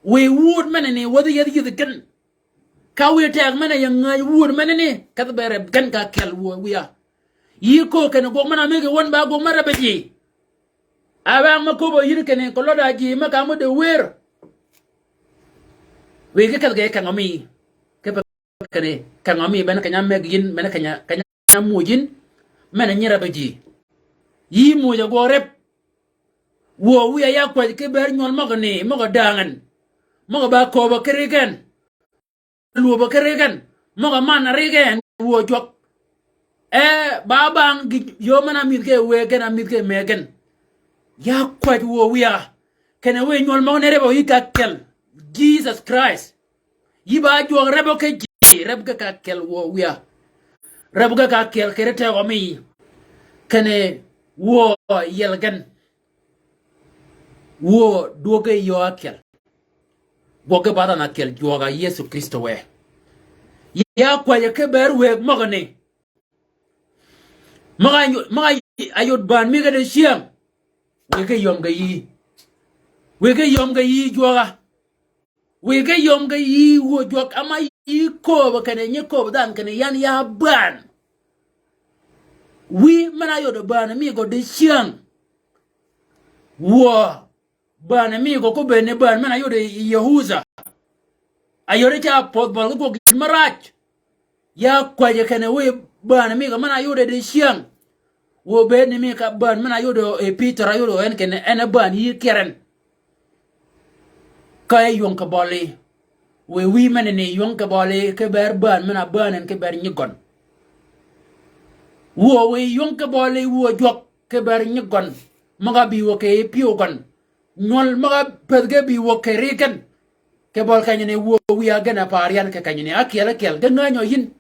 Wiy wuöd menani wädhi yethi yïdhi gen. Ka wiy teg men-a ying ngäny wuöd menani, kedhi be reb gen ka ákyel wuö wiya. Yï köög kinni gwøg men-a mëggi wøn ba gwøg me rebbi ji. A bang me köbbi yïn kinni kelød a ji me ka mø de wër. Wiy ge kedhi ge kengø mi. Kipe kinni kengø mi bene keny-a mëggi yïn, bene keny-a, keny-a muuj yïn. Men-a nyi rebbi ji. Yï muuj a gwøg reb. Wuö wiya ya kwäjji ki ber nywøl møgani, møg-a däng en. Møg-a ba kööbø ki ri gen. Lwöbø ki ri gen, møg-a man ri gen wuö jwøk. E, ba bang gïj yöö men-a mïdhi ki wëggi gen, a mïdhi ki mëggi gen. Ya kwäjji wuö wiya. Kinni wiy nywøl møgani rebø yï ka ákyel. Jesus Christ. Yï ba jwøk rebø ki ji, reb ge ka ákyel wuö wiya. Reb ge ka ákyel kì ri tegø mi. Kinni wuö yiel gen. Wuö dwøgge yöö ákyel. Gwøgge ba dhanhø ákyel jwøga Yëso Krïstø wë. Ya kwäjji ki ber wëggi møgani. Møg-a, møg-a yod bään mi ge dicyäng. Wiy ge yöm ge yï. Wiy ge yöm ge yï jwøga. Wiy ge yöm ge yï wuö jwøk ama yï kööbø kinni nyi kööbø dhanhø kinni yan ya bään. Wiy men-a yodø bään mi gø dicyäng. Wuö bään mi gø ko bëëd ni bään men-a yodø yi Yëhudha. A yodø ca pödh bøli ki gwøg gïj me raj. Ya kwäjji kinni wiy bään mi gø men-a yodø dicyäng. Wuö bëëd ni mi ka bään men-a yodø yi Pïtør a yodø en kinni en a bään yï kyeren. Ka e ywöng kì bøli. Wiy wiy menani ywöng kì bøli ki ber bään men-a bään en ki ber nyi gøn. Wuö wiy ywöng kì bøli wuö jwøk ki ber nyi gøn. Møg-a bï wuö kì pyëw gøn. Nywøl møg-a pëthi ge bï wuö kì ri gen. Kì bøl kenyani wuö wiya gen a paar yan kì kenyani. Ákyel, ákyel. Ge ngänyi yïn.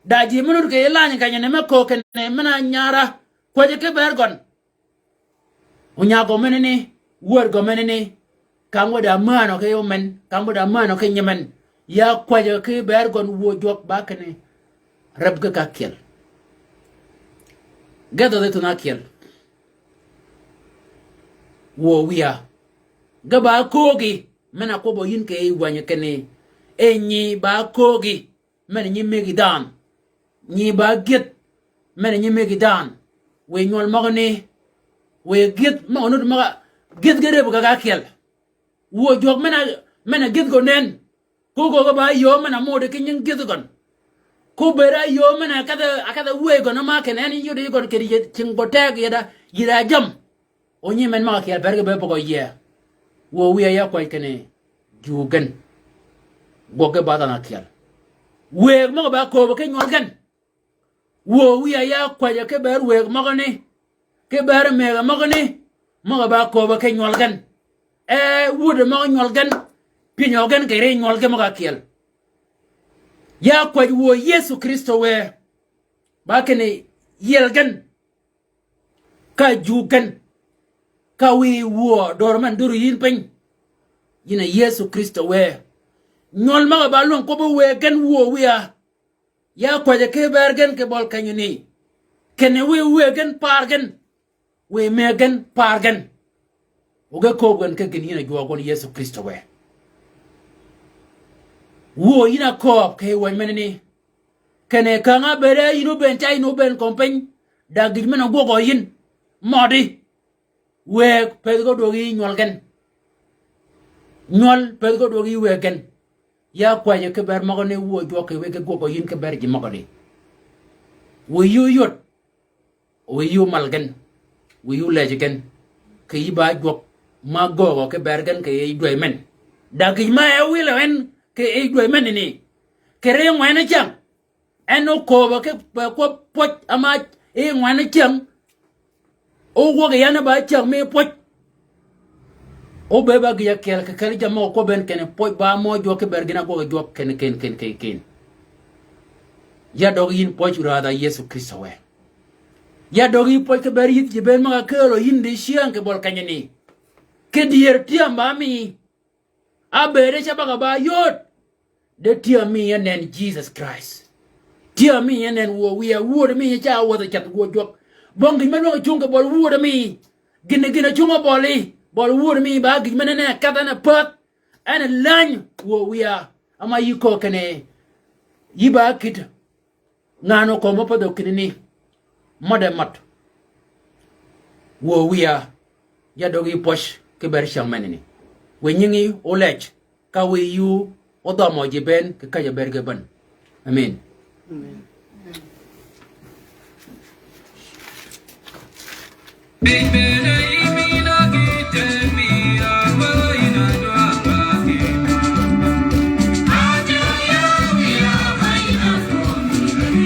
Da ji me nud kì yij lany kenyani me köög kinni men-a nyara. Kwäjji ki ber gøn. Onyag gø menani, wär gø menani, ka ngwed a mänø ki yij men, ka ngwed a mänø ki nyimen. Ya kwäjji ki ber gøn wuö jwøk ba kinni. Reb ge ka ákyel. Ge dhødhi thun ákyel. Wuö wiya. Ge ba köögi, men-a kwøbbø yïn kì yij wänyi kinni. E nyi ba köögi. Men-a nyi mëggi dhanhø. Nyi ba gyëdh. Men-a nyi mëggi dhanhø. Wiy nywøl møgani. Wiy gyëdh møg-a nud møg-a gyëdh ge reb ge ka ákyel. Wuö jwøk men-a, men-a gyëdh gø nënn. Ko gø ge ba yöö men-a modi ki nying gyëdh gøn. Ko bëëd a yöö men-a kedhe, a kedhe wëy gøn ma kinni en yodi gøn kì yij cing gø teg yada, yada jam. O nyi men møg-a kyel per ge be bøgø yie. Wuö wiya ya kwäjji kinni ju gen. Gwøg ge ba dhanhø ákyel. Wëggi møg-a ba kööbø ki nywøl gen. Wuö wiya ya kwäjji ki ber wëggi møgani. Ki ber mëggi møgani. Møg-a ba kööbø ki nywøl gen. E, wuödø møg-a nywøl gen. Pyënyø gen kì ri nywøl gen møg-a kyel. Ya kwäjji wuö Yëso Krïstø wë. Ba kinni yiel gen. Ka jug gen. Ka wiy wuö dör men duru yïn piny. Yïn a Yëso Krïstø wë. Nywøl møg-a ba lwäng kwøbbi wëggi gen wuö wiya. Ya kwäjji ki ber gen kì bøl kenyani. Kinni wiy wëggi gen paar gen. Wiy mëggi gen paar gen. O ge kööb gen ki gïn yïn a jwøøg wøn Yëso Krïstø wë. Wuö yïn a kööb kì wäny menani. Kinni käng-a bëëde yïn óbëën ca yïn óbëën kömi piny. Da gïj men-a gwøgø yïn. Mødi. Wëëg pëthi gø dwøg yi nywøl gen. Nywøl pëthi gø dwøg yi wëëg gen. Ya kwäjji ki ber møgø ni wuö jwøk kì wëggi gwøg gø yïn ki ber ji møgø di. Wiy yï óyod. Wiy yï ómal gen. Wiy yï ólejji gen. Kì yï ba jwøk ma göögø ki ber gen kì yij dwäj men. Da gïj ma e wïlø en kì yij dwäj men ni. Kì ri ngwen cyäng. En ókööbø ki kwøb pwøj ama yi ngwen cyäng. Ówøg yan ba cyäng mi pwøj. Óbëëd ba gïj ákyel kì kelli jammì møg-a kwøb en kinni pwøj ba mø jwøk ki ber gïn-a ágwøg jwøk kinni kin kin kin kin. Ya døg yïn pwøj raath-a Yëso Krïstø wë. Ya døg yï pwøj ki ber yïdh ji bënn møg-a kääl yïn dicyäng kì bøl kenyani. Ki dyër tyam ba mi. Ábëëde ca bag-a ba yod. De tyam mi ya nen Jisøs Krist. Tyam mi ya nen wuö wïya, wuöd mi ya ca wädhi cath wuö jwøk. Bong gïn me lwäng cung kì bøl wuöd mi. Gïn gïn-a cung-a bøli, bøl wuöd mi ba gïj men en e kedh en e pädh. En e läny wuö wïya. Ama yï köög kinni. Yï ba kït. Ngan-a kömi pädhø kinni ni, mød-a mød. Wuö wïya, ya døg yï pwøj ki ber cyäng menani. Wiy nyingi ólej, ka wiy yï ódhømø ji bënn, kì käjj-a ber ge bän. Amen. Amen.